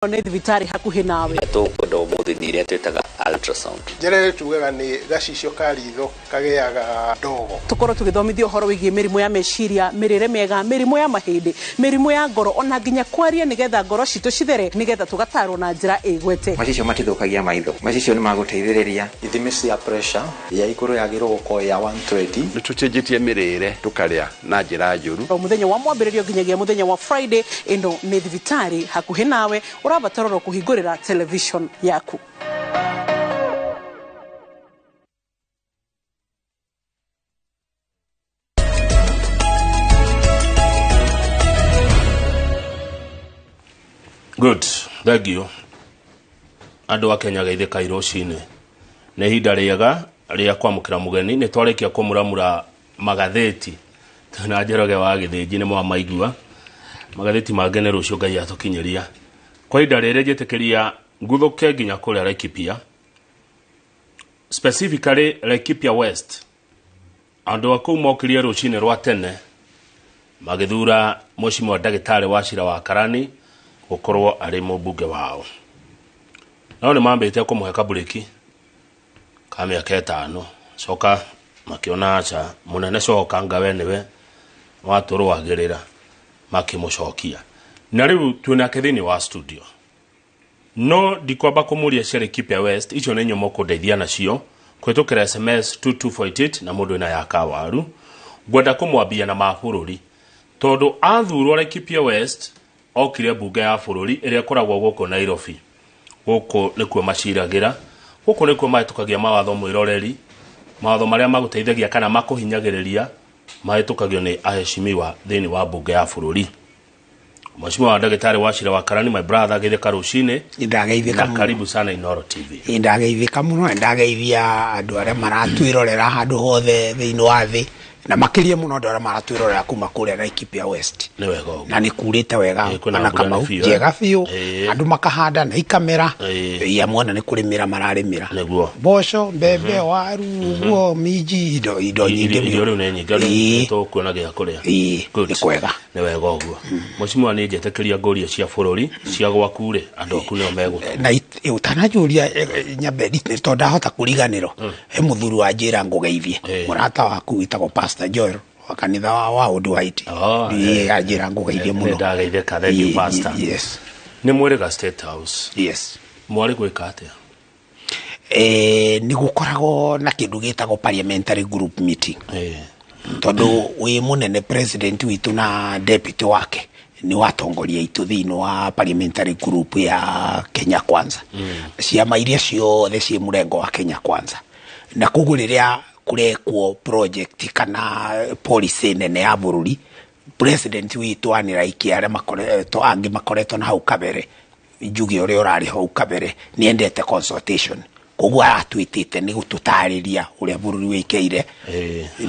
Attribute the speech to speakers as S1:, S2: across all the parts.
S1: Nĩ thibitarĩ hakuhĩ nawe.
S2: Tũkwenda ũmũthĩ nĩ iria twĩtaga ultrasound.
S3: Njĩra ĩrĩa tugaga nĩ gacicio ka ritho kagĩaga ndogo.
S1: Tũkorwo tũgĩthomithio ũhoro wĩgiĩ mĩrimũ ya meciria, mĩrĩre mĩega, mĩrimũ ya mahĩndĩ, mĩrimũ ya ngoro, ona nginya kwaria nĩgetha ngoro citũ cithere, nĩgetha tũgatarwo na njĩra ĩgwete.
S4: Macicio matithũkagia maitho, macicio nĩ magũteithĩrĩria.
S5: Ithimi cia pressure ya igũrũ yagĩrĩirwo gũkorwo ya 120.
S6: Nĩ tũcenjetie mĩrĩre, tũkarĩa na njĩra njũru.
S1: O mũthenya wa mwambĩrĩrio nginyagia mũthenya wa Friday, ĩno nĩ thibitarĩ hakuhĩ nawe, ũrabatara oro kũhingũrĩra television yaku.
S7: Good, thank you. Andũ a Kenya, geithĩkai rũcinĩ. Nĩ ihinda rĩega rĩa kwamũkĩra mũgeni. Nĩ twarĩkia kũmuramura magathĩti na Njoroge wa Gĩthĩnji, nĩ mwamaigua. Magathĩti mangĩ nĩ rũciũ Ngai atũkinyĩria. Kwa ihinda rĩrĩ njĩtĩkĩria nguthũke nginya kũrĩa Laikipia, specifically Laikipia West. Andũ a kũu mokirie rũcinĩ rwa tene magĩthura Mheshimiwa Ndagĩtarĩ Wachira wa Karani gũkorwo arĩ mũmbunge wao, no nĩ mambĩte kũmũhe kaburĩki ka mĩaka 5, coka makĩona aca mũnene, coka ngawe nĩwe watũrũagĩrĩra, makĩmũcokia, na rĩu twĩnake thĩinĩ wa studio. No ndikwamba kũmũria cia Laikipia West, icio nĩ inyuĩ mũkũndeithia nacio kũhĩtũkĩra SMS 2248 na mũndũ ĩna ya kawaru. Ngwenda kũmwambia na ma bũrũri, tondũ athurwo Laikipia West okire mbunge ya bũrũri ĩrĩa ĩkoragwo gũkũ Nairobi. Gũkũ nĩkuo maciragĩra, gũkũ nĩkuo mahĩtũkagia mawatho. Mwĩroreri, mawatho marĩa magũteithagia kana makũhinyagĩrĩria mahĩtũkagio nĩ aheshimiwa thĩinĩ wa mbunge ya bũrũri. Mheshimiwa Ndagĩtarĩ Wachira wa Karani, my brother, geithĩka rũcinĩ.
S8: Ndageithĩka
S7: na
S8: mũno.
S7: Karibu sana Inooro TV.
S8: Ndageithĩka mũno, ndageithia andũ arĩa maratwĩrorera handũ hothe thĩinĩ wa thĩ, na makĩria mũno andũ arĩa maratwĩrorera kuma kũrĩa Laikipia West.
S7: Nĩ wega ũguo.
S8: Na nĩ kurĩte wega.
S7: Ĩ, kwĩna
S8: ona
S7: mbura.
S8: Kamau
S7: Nĩ biũ, eh?
S8: Njega biũ.
S7: Ĩ.
S8: Andũ makahanda na ikamera.
S7: Ĩ.
S8: Ya mwona nĩ kũrĩmĩra mararĩmĩra.
S7: Nĩguo.
S8: Mboco, mbembe, waru, ũguo, minji, indo nyingĩ.
S7: Irio rĩu nĩ nyingĩ, andũ
S8: Ĩ.
S7: tũkuona gĩa kũrĩa.
S8: Ĩ,
S7: Good.
S8: nĩ kwega.
S7: Nĩ wega ũguo. Mheshimiwa, nĩ njetĩkĩria ngũrie cia bũrũri cia gwaku rĩ, andũ aku nĩo megũtũ
S8: Na ũtananjũria, nyambe tondũ ndahota kũriganĩrwo, he mũthuri wa njĩra ngũgeithie.
S7: Ĩ.
S8: Mũrata waku wĩtagwo Pastor Joel wa kanitha wa Old White.
S7: Oh,
S8: Ĩ,
S7: eh.
S8: anjĩra ngũgeithie
S7: Nĩ
S8: mũno.
S7: ndageithĩka, thank you,
S8: Ĩ,
S7: Pastor.
S8: Yes.
S7: Nĩ mwĩrĩga State House?
S8: Yes.
S7: Mwarĩ gwĩka atĩa?
S8: Nĩ gũkoragwo na kĩndũ gĩtagwo parliamentary group meeting, tondũ wĩ mũnene president witũ na deputy wake nĩ watongoria itũ thĩinĩ wa parliamentary group ya Kenya Kwanza, ciama iria ciothe ciĩ mũrengo wa Kenya Kwanza. Na koguo rĩrĩa kũrekwo project kana policy nene ya bũrũri, president witũ anĩraikia arĩa makoretwo, angĩ makoretwo na hau kabere, njuge ũrĩa ũrarĩ hau kabere nĩ endete consultation, koguo aratwĩtĩte nĩ gũtũtarĩria ũrĩa bũrũri wĩkĩire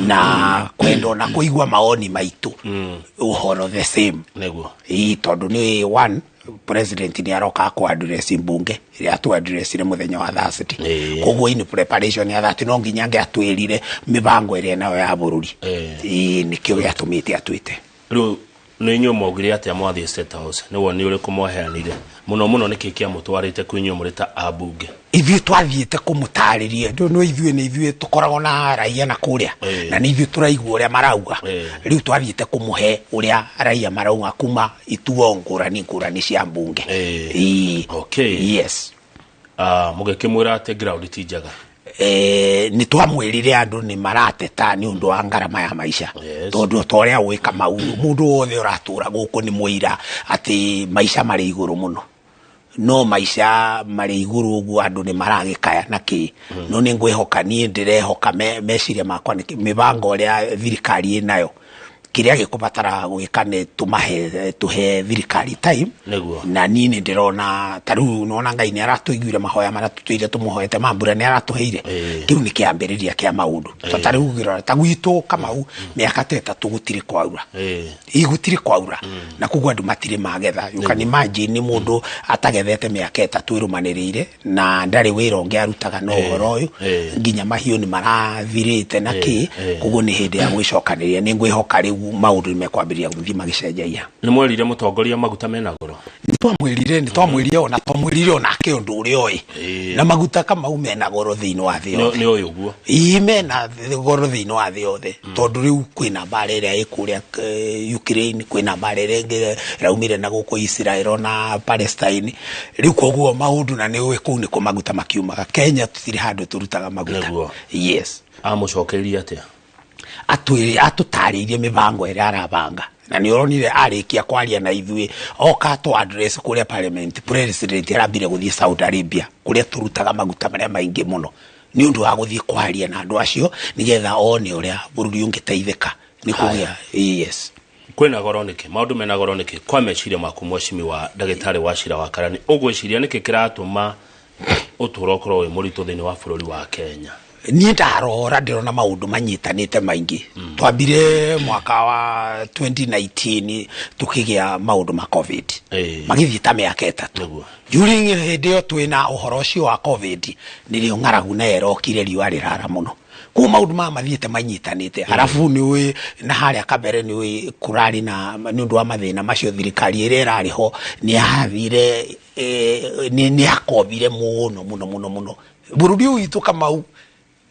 S8: na kwenda ona kũigua maoni maitũ ũhoro the same.
S7: Nĩguo.
S8: Ĩĩ, tondũ nĩ one president nĩ aroka kũ address mbunge ĩrĩa atũ addressire mũthenya wa Thursday. Koguo in preparation ya that no nginya angĩatwĩrire mĩbango ĩrĩa nayo ya bũrũri. Ĩĩ, nĩkĩo gĩatũmĩte atwĩte.
S7: Rĩu nĩ inyuĩ mwaugire atĩa mwathiĩ State House? Nĩ woni ũrĩkũ mwaheanire? Mũno mũno nĩkĩ kĩamũtwarĩte kwĩ inyuĩ mũrĩ ta ambunge?
S8: Ithuĩ twathiĩte kũmũtarĩria no ithuĩ nĩ ithuĩ tũkoragwo na raia na kũrĩa, na nĩ ithuĩ tũraigua ũrĩa marauga. Rĩu twathiĩte kũmũhe ũrĩa raia marauga kuma ituo ngũrani ngũrani cia mbunge. Ĩĩ.
S7: Okay.
S8: Yes.
S7: Ah, mũgĩkĩmwĩra atĩ ground ti njega?
S8: Nĩ twamwĩrire andũ nĩ marateta nĩ ũndũ wa ngarama ya maica, tondũ ta ũrĩa ũĩ Kamau, mũndũ wothe ũratũra gũkũ nĩ mũira atĩ maica marĩ igũrũ mũno. No maica marĩ igũrũ ũguo, andũ nĩ maragĩkaya na kĩ, no nĩ ngwĩhoka, niĩ ndĩrehoka meciria makwa nĩ mĩbango ĩrĩa thirikari ĩnayo, kĩrĩa gĩkũbatara gwĩka nĩ tũmahe, tũhe thirikari time.
S7: Nĩguo.
S8: Na niĩ nĩ ndĩrona ta rĩu nona Ngai nĩ aratũiguire mahoya marĩa tũtũire tũmũhoete ma mbura, nĩ aratũheire. Kĩu nĩ kĩambĩrĩria kĩa maũndũ. Ta rĩu ũngĩrora ta gwitũ Kamau, mĩaka ta 3 gũtirĩ kwaura. Ĩ, gũtirĩ kwaura, na koguo andũ matirĩ magetha. You can imagine nĩ mũndũ atagethete mĩaka 3 ĩrũmanĩrĩire na ndarĩ wĩra ũngĩ arutaga no ũhoro ũyũ, nginya mahiũ nĩ marathirĩte na kĩ. Koguo nĩ hĩndĩ ya gwĩcokanĩrĩria. Nĩ ngwĩhoka rĩu riu maundu mekwambĩrĩria gũthiĩ magĩcenjagia.
S7: Nĩ mwerire mũtongoria maguta mena goro?
S8: Nĩ twamwĩrire ona twamwĩrire onake ũndũ ũrĩa ũĩ na maguta Kamau mena goro thĩinĩ wa thĩ yothe.
S7: Nĩ ũĩ ũguo?
S8: Ĩĩ, mena goro thĩinĩ wa thĩ yothe, tondũ rĩu kwĩna mbara ĩrĩa ĩ kũrĩa Ukraine, kwĩna mbara ĩrĩa ĩngĩ ĩraumire na gũkũ Israel na Palestine. Rĩu koguo maũndũ na nĩ ũĩ kũu nĩkuo maguta makiumaga. Kenya tũtirĩ handũ tũrutaga maguta. Yes.
S7: Amũcokeirie atĩa?
S8: Atũtarĩirie mĩbango ĩrĩa arabanga, na nĩ ũronire arĩkia kwaria na ithuĩ oka tũ address kũrĩa parliament, president arambire gũthiĩ Saudi Arabia kũrĩa tũrutaga maguta marĩa maingĩ mũno nĩ ũndũ wa gũthiĩ kwaria na andũ acio nĩgetha one ũrĩa bũrũri ũngĩteithĩka nĩ kũgĩa. Yes.
S7: Kwĩna goro nĩkĩ? Maũndũ mena goro nĩkĩ? Kwa meciria maku mheshimiwa ndagĩtarĩ Wachira wa Karani, ũgwĩciria nĩkĩ kĩratũma ũtũũro ũkorwo wĩ mũritũ thĩinĩ wa bũrũri wa Kenya?
S8: Niĩ ndarora ndĩrona maũndũ manyitanĩte maingĩ. Twambire mwaka wa 2019 tukĩgĩa maũndũ ma COVID, magĩthiĩ ta mĩaka 3. During hĩndĩ ĩyo twĩna ũhoro ũcio wa COVID nĩrĩo ng'aragu nayo ĩrokire, riũa rĩrara mũno, koguo maũndũ maya mathiĩte manyitanĩte. Arabu nĩ ũĩ na harĩa kabere nĩ ũĩ kũrarĩ na nĩ ũndũ wa mathĩna macio thirikari ĩrĩa ĩrarĩ ho nĩ yathire, nĩ yakobire mũno mũno mũno mũno bũrũri ũyũ witũ Kamau.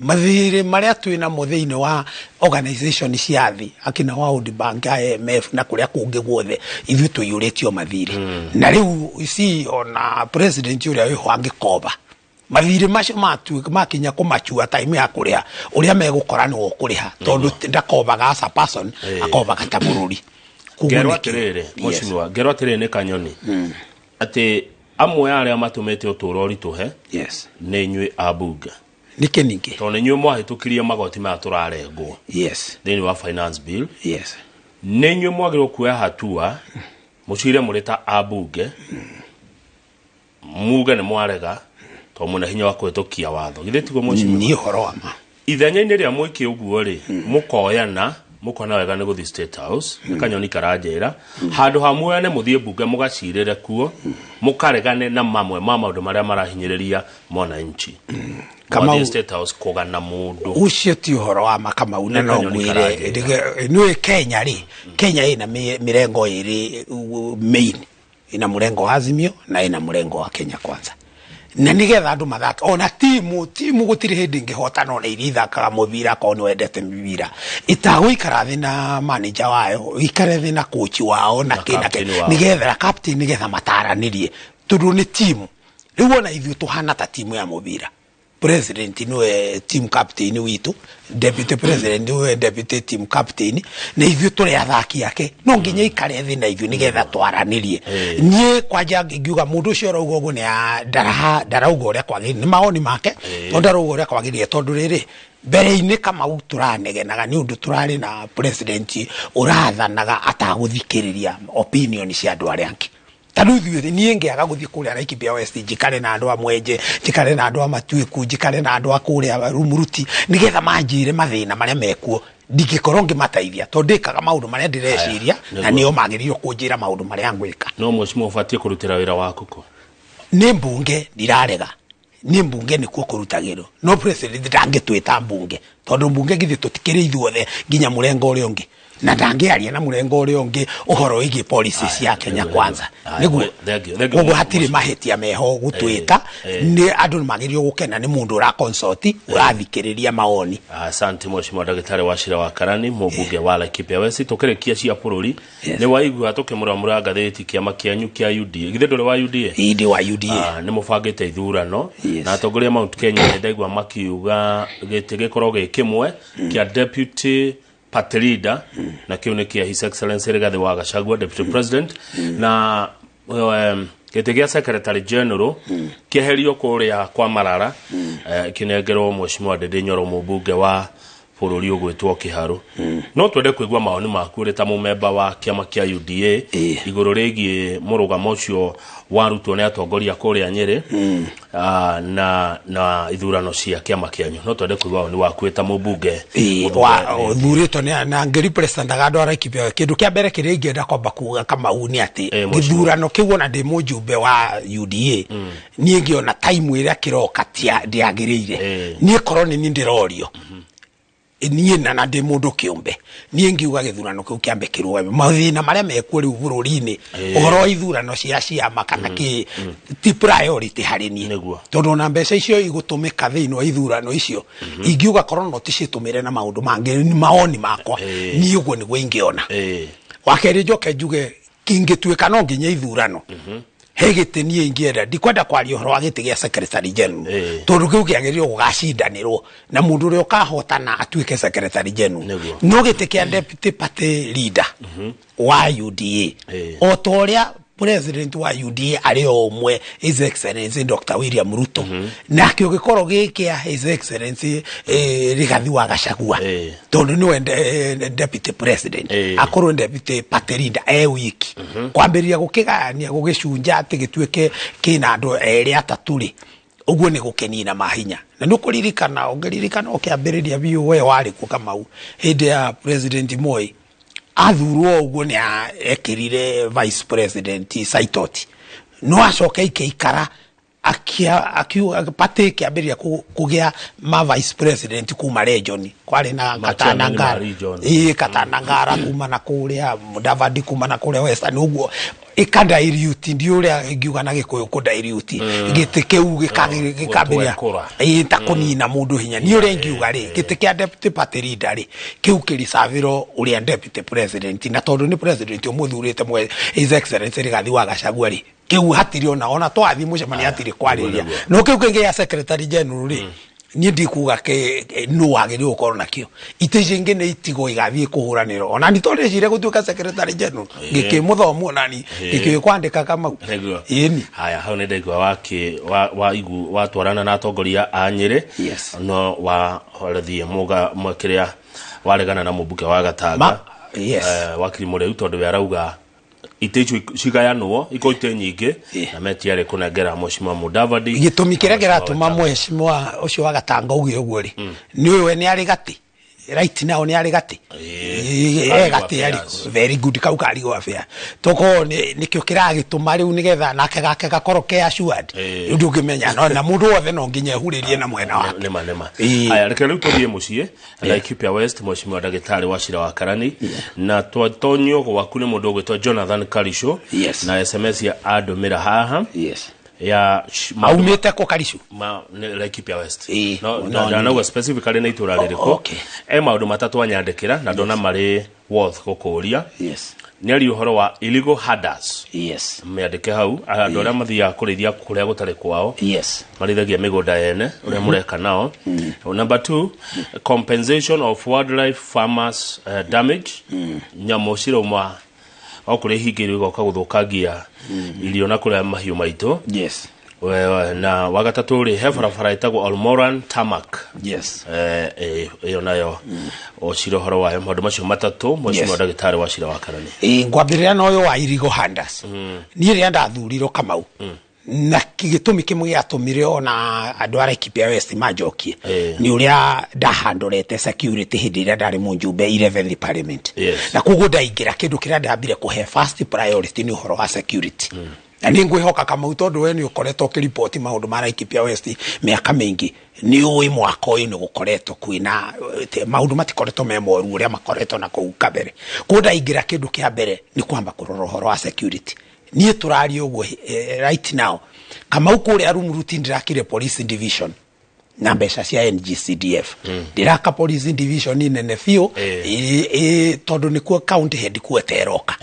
S8: Mathirĩ marĩa twĩ namo thĩinĩ wa organization cia thĩ akina World Bank, IMF na kũrĩa kũngĩ guothe, ithuĩ tũiyũrĩtio mathirĩ. Na rĩu ici ona president ũrĩa wĩho angĩkoba mathirĩ macio makinya kũmachua time ya kũrĩha, ũrĩa megũkora nĩwe ũkũrĩha, tondũ ndakobaga as a person, akobaga ta bũrũri.
S7: Ngerwo atĩrĩrĩ mheshimiwa, ngerwo atĩrĩrĩ nĩ Kanyoni atĩ amwe arĩa matũmĩte ũtũũro ũritũhe nĩ inyuĩ ambunge.
S8: Nĩkĩ ningĩ?
S7: Tondũ nĩ inyuĩ mwahĩtũkirie magoti maya tũrarengwo thĩinĩ wa finance bill. Nĩ inyuĩ mwagĩrĩirwo kuoya hatua mũcire mũrĩ ta ambunge muge nĩ mwarega tondũ mwĩna hinya wa kũhĩtũkia watho. Githĩ tiguo mheshimiwa?
S8: Nĩ ũhoro wa ma.
S7: Ithenya-inĩ rĩa mwĩke ũguo rĩ, mũkoyana mũkona wega nĩ gũthiĩ State House, nĩ Kanyoni karanjĩra, handũ ha muoyane mũthiĩ mbunge mũgacirĩre kuo, mũkaregane na mamwe ma maũndũ marĩa marahinyĩrĩria mwananchi. Kamau State House kũgana mũndũ.
S8: Ũcio ti ũhoro wa ma Kamau, na no ngwĩre nĩũĩ Kenya rĩ, Kenya ĩna mĩrengo ĩrĩ main, ĩna mũrengo wa Azimio na ĩna mũrengo wa Kenya Kwanza. Na nĩgetha andũ mathake ona timu gũtirĩ hĩndĩ ĩngĩhotana ona iria ithakaga mũbira akorwo nĩ wendete mĩbira ĩtagũikara thĩ na manager wayo, ĩikare thĩ na coach wao na kĩ nĩgetha captain, nĩgetha mataranĩrie tondũ nĩ timu. Rĩu ona ithuĩ tũhana ta timu ya mũbira. President niwe team captain witũ, deputy president niwe deputy team captain, na ithuĩ tũrĩ athaki ake, no nginya ikare thĩ na ithuĩ nĩgetha twaranĩrie. Niĩ kwanja ngiuga mũndũ ũcio arauga ũguo nĩ ndarauga ũrĩa kwagĩrĩire, nĩ mawoni make, no ndarauga ũrĩa kwagĩrĩire tondũ rĩrĩ mbere-inĩ Kamau tũranegenaga nĩ ũndũ tũrarĩ na president ũrathanaga atagũthikĩrĩria opinion cia andũ arĩa angĩ. Tondũ ithuĩ niĩ ngĩaga gũthiĩ kũrĩa Laikipia West njikare na andũ a Mwenje, njikare na andũ a Matuĩku, njikare na andũ a kũrĩa Rumuruti nĩgetha manjĩre mathĩna marĩa mekuo, ndingĩkorwo ngĩmateithia tondũ ndĩkaga maũndũ marĩa ndĩreciria na nĩo magĩrĩirwo kũnjĩra maũndũ marĩa ngwĩka.
S7: No mheshimiwa ũbatiĩ kũrutĩra wĩra waku kũ?
S8: Nĩ mbunge ndirarega, nĩ mbunge nĩkuo kũrutagĩrwo, no president ndangĩtwĩta mbunge tondũ mbunge githĩ tũtikĩrĩ ithuothe nginya mũrengo ũrĩa ũngĩ, na ndangĩaria na mũrengo ũrĩa ũngĩ ũhoro wĩgiĩ policy cia Kenya Kwanza. Nĩguo koguo hatirĩ mahĩtia meho gũtwĩta, nĩ andũ nĩ magĩrĩirwo gũkena nĩ mũndũ ũra consult, ũrathikĩrĩria maoni.
S7: Asante mheshimiwa ndagĩtarĩ Wachira wa Karani, mũmbunge wa Laikipia West. Tũkĩrĩkia cia bũrũri, nĩ waigua tũkĩmũramũra ngathĩti kĩama kĩanyu kĩa UDA. Githĩ ndũrĩ wa UDA?
S8: Ĩĩ ndĩ wa UDA.
S7: Nĩ mũbangĩte ithurano na atongoria Mount Kenya nĩ ndaigua makiuga gĩtĩ gĩkorwo gĩ kĩmwe kĩa deputy party leader, na kĩu nĩ kĩa His Excellency Rigathi wa Gachagua deputy president, na gĩtĩ gĩa secretary general kĩeherio kũrĩa kwa Marara, kĩnengerwo mheshimiwa Ndindi Nyoro mũmbunge wa bũrũri ũgwĩtwo Kĩharũ. No twende kũigua mawoni maku ũrĩ ta mũmemba wa kĩama kĩa UDA igũrũ rĩgiĩ mũrũgamo ũcio warutwo nĩ atongoria kũrĩa Nyĩrĩ na ithurano cia kĩama kĩanyu. No twende kũigua woni waku wĩ ta mũmbunge
S8: ũthurĩtwo na ngĩrepresentaga andũ a Laikipia. Kĩndũ kĩa mbere kĩrĩa ingĩenda kwamba kuga Kamau nĩ atĩ gĩthurano kĩu ona ndĩ mũjumbe wa UDA, niĩ ngĩona time ĩrĩa kĩroka ndĩagĩrĩire. Niĩ korwo nĩ niĩ ndĩrorio Niĩ na ndĩ mũndũ kĩũmbe, niĩ ngiuga gĩthurano kĩu kĩambe kĩrũgame. Mathĩna marĩa mekuo rĩu bũrũri-inĩ, ũhoro wa ithurano cia ciama kana kĩ, ti priority harĩ niĩ, tondũ ona mbeca icio igũtũmĩka thĩinĩ wa ithurano icio ingiuga korwo no ticitũmĩre na maũndũ mangĩ. Maoni makwa niĩ ũguo nĩguo ingĩona. Wa kerĩ, njoke njuge kingĩtuĩka no nginya ithurano, he gĩtĩ niĩ ingĩenda. Ndikwenda kwaria ũhoro wa gĩtĩ gĩa secretary general, tondũ kĩu kĩagĩrĩirwo gũgacindanĩrwo na mũndũ ũrĩa ũkahotana atuĩke secretary general. No gĩtĩ kĩa deputy party leader wa UDA, o ta ũrĩa president wa UDA arĩ o ũmwe, His Excellency Dr. William Ruto, nakĩo gĩkorwo gĩ kĩa His Excellency Rigathi wa Gachagua, tondũ nĩwe deputy president, akorwo deputy party leader e wiki. Kwambĩrĩria gũkĩgayania, gũgĩcunja atĩ gĩtuĩke kĩna andũ erĩ atatũ rĩ, ũguo nĩ gũkĩnina mahinya. Na nĩ ũkũririkana, ũngĩririkana ũkĩambĩrĩria biũ, we warĩ kuo Kamau hĩndĩ ya President Moi athurwo, ũguo nĩ ekĩrire vice president Saitoti, no acoke ikĩikara party ĩkĩambĩrĩria kũgĩa ma vice president kuma region. Kwarĩ na Katana Ngara, ĩĩ, Katana Ngara kuma na kũrĩa Mudavadi, kuma na kũrĩa Western, ũguo ĩkadilute, ndi ũrĩa ingiuga na Gĩkũyũ, kũdilute gĩtĩ kĩu gĩkambĩrĩria ĩĩ ta kũnina mũndũ hinya. Niĩ ũrĩa ingiuga rĩ, gĩtĩ kĩa deputy party leader rĩ, kĩu kĩricavĩrwo ũrĩa deputy president, na tondũ nĩ president ũmũthurĩte mwe, His Excellency Rigathi wa Gachagua rĩ, kĩu hatirĩ ona twathiĩ mũcemanio hatirĩ kwarĩrĩria. No kĩu kĩngĩ ya secretary general rĩ, niĩ ndikuga nũ wagĩrĩirwo gũkorwo nakĩo. Itĩ icio ingĩ nĩ itigo igathiĩ kũhũranĩrwo. Ona ni tondũ gũtuĩka secretary general ngĩkĩmũthomu, onani ngĩkĩũĩ kwandĩka Kamau. Ĩni.
S7: Haya, hau nĩ ndaigua wa igu watwarana na atongoria a Nyĩrĩ, no wa rathiĩ mũga kĩrĩa waregana na mũmbunge wa Gatanga wakiri Mũrĩu, tondũ we arauga itĩ icio cigayanwo ikorwo itĩ nyingĩ na metiarĩ kũnengera Mheshimiwa Mudavadi.
S8: Gĩtũmi kĩrĩa kĩratũma mheshimiwa ũcio wa Gatanga uge ũguo rĩ, nĩ ũyũ we nĩ arĩ gatĩ right now, nĩ arĩ gatĩ e gatĩ arĩ very good kau karigwo affair toko nĩkĩo kĩragĩtũma rĩu nĩgetha nake gake gakorwo ke assured. Rĩu ndũngĩmenya no na mũndũ wothe no nginya ehurĩrie na mwena wake.
S7: Nĩma nĩma. Haya, reke rĩu tũthiĩ mũciĩ Laikipia West, Mheshimiwa Ndagĩtarĩ Wachira wa Karani, na twatonyio gwaku nĩ mũndũ ũgwĩtwo Jonathan Karisho na SMS ya andũmĩra haha ya
S8: aumĩte kũ Karisho?
S7: Laikipia West, no ndanauga specifically nĩ itũra rĩrĩkũ. E maũndũ matatũ anyandĩkĩra na ndona marĩ worth gũkũria. Nĩ aria ũhoro wa illegal herders. Mĩandĩke hau, andũ arĩa mathiaga kũrĩithia kũrĩa gũtarĩ kwao, marĩithagia mĩgũnda yene, ũrĩa mũreka nao. Number 2, compensation of wildlife farmers damage. Nyamũ cirauma o kũrĩa ihingĩirwo igoka gũthũkangia irio na kũrĩa mahiũ maitũ. Na wagatatũ rĩ, he barabara ĩtagwo Olmoran Tarmac. Ĩyo nayo ũcira ũhoro wayo. Maũndũ macio matatũ, Mheshimiwa Ndagĩtarĩ Wachira wa Karani.
S8: Ngwambĩrĩria na ũyũ wa illegal hunters. Niĩ rĩrĩa ndathurirwo Kamau, na gĩtũmi kĩmwe gĩatũmire ona andũ a Laikipia West manjokie nĩ ũrĩa ndahandũrete security hĩndĩ ĩrĩa ndarĩ mũjumbe 11th parliament. Na koguo ndaingĩra, kĩndũ kĩrĩa ndambire kũhe first priority nĩ ũhoro wa security. Na nĩ ngwĩhoka Kamau, tondũ we nĩ ũkoretwo ũkĩriboti maũndũ ma Laikipia West mĩaka mĩingĩ, nĩ ũĩ mwaka ũyũ nĩ gũkoretwo kwĩna maũndũ matikoretwo me moru ũrĩa makoretwo na kũu kabere. Koguo ndaingĩra, kĩndũ kĩa mbere nĩ kwamba kũrora ũhoro wa security. Niĩ tũraria ũguo right now Kamau, kũrĩa Rumuruti ndĩrakire police division na mbeca cia NGCDF. Ndĩraka police division nene biũ, tondũ nĩkuo county headquarter ĩroka,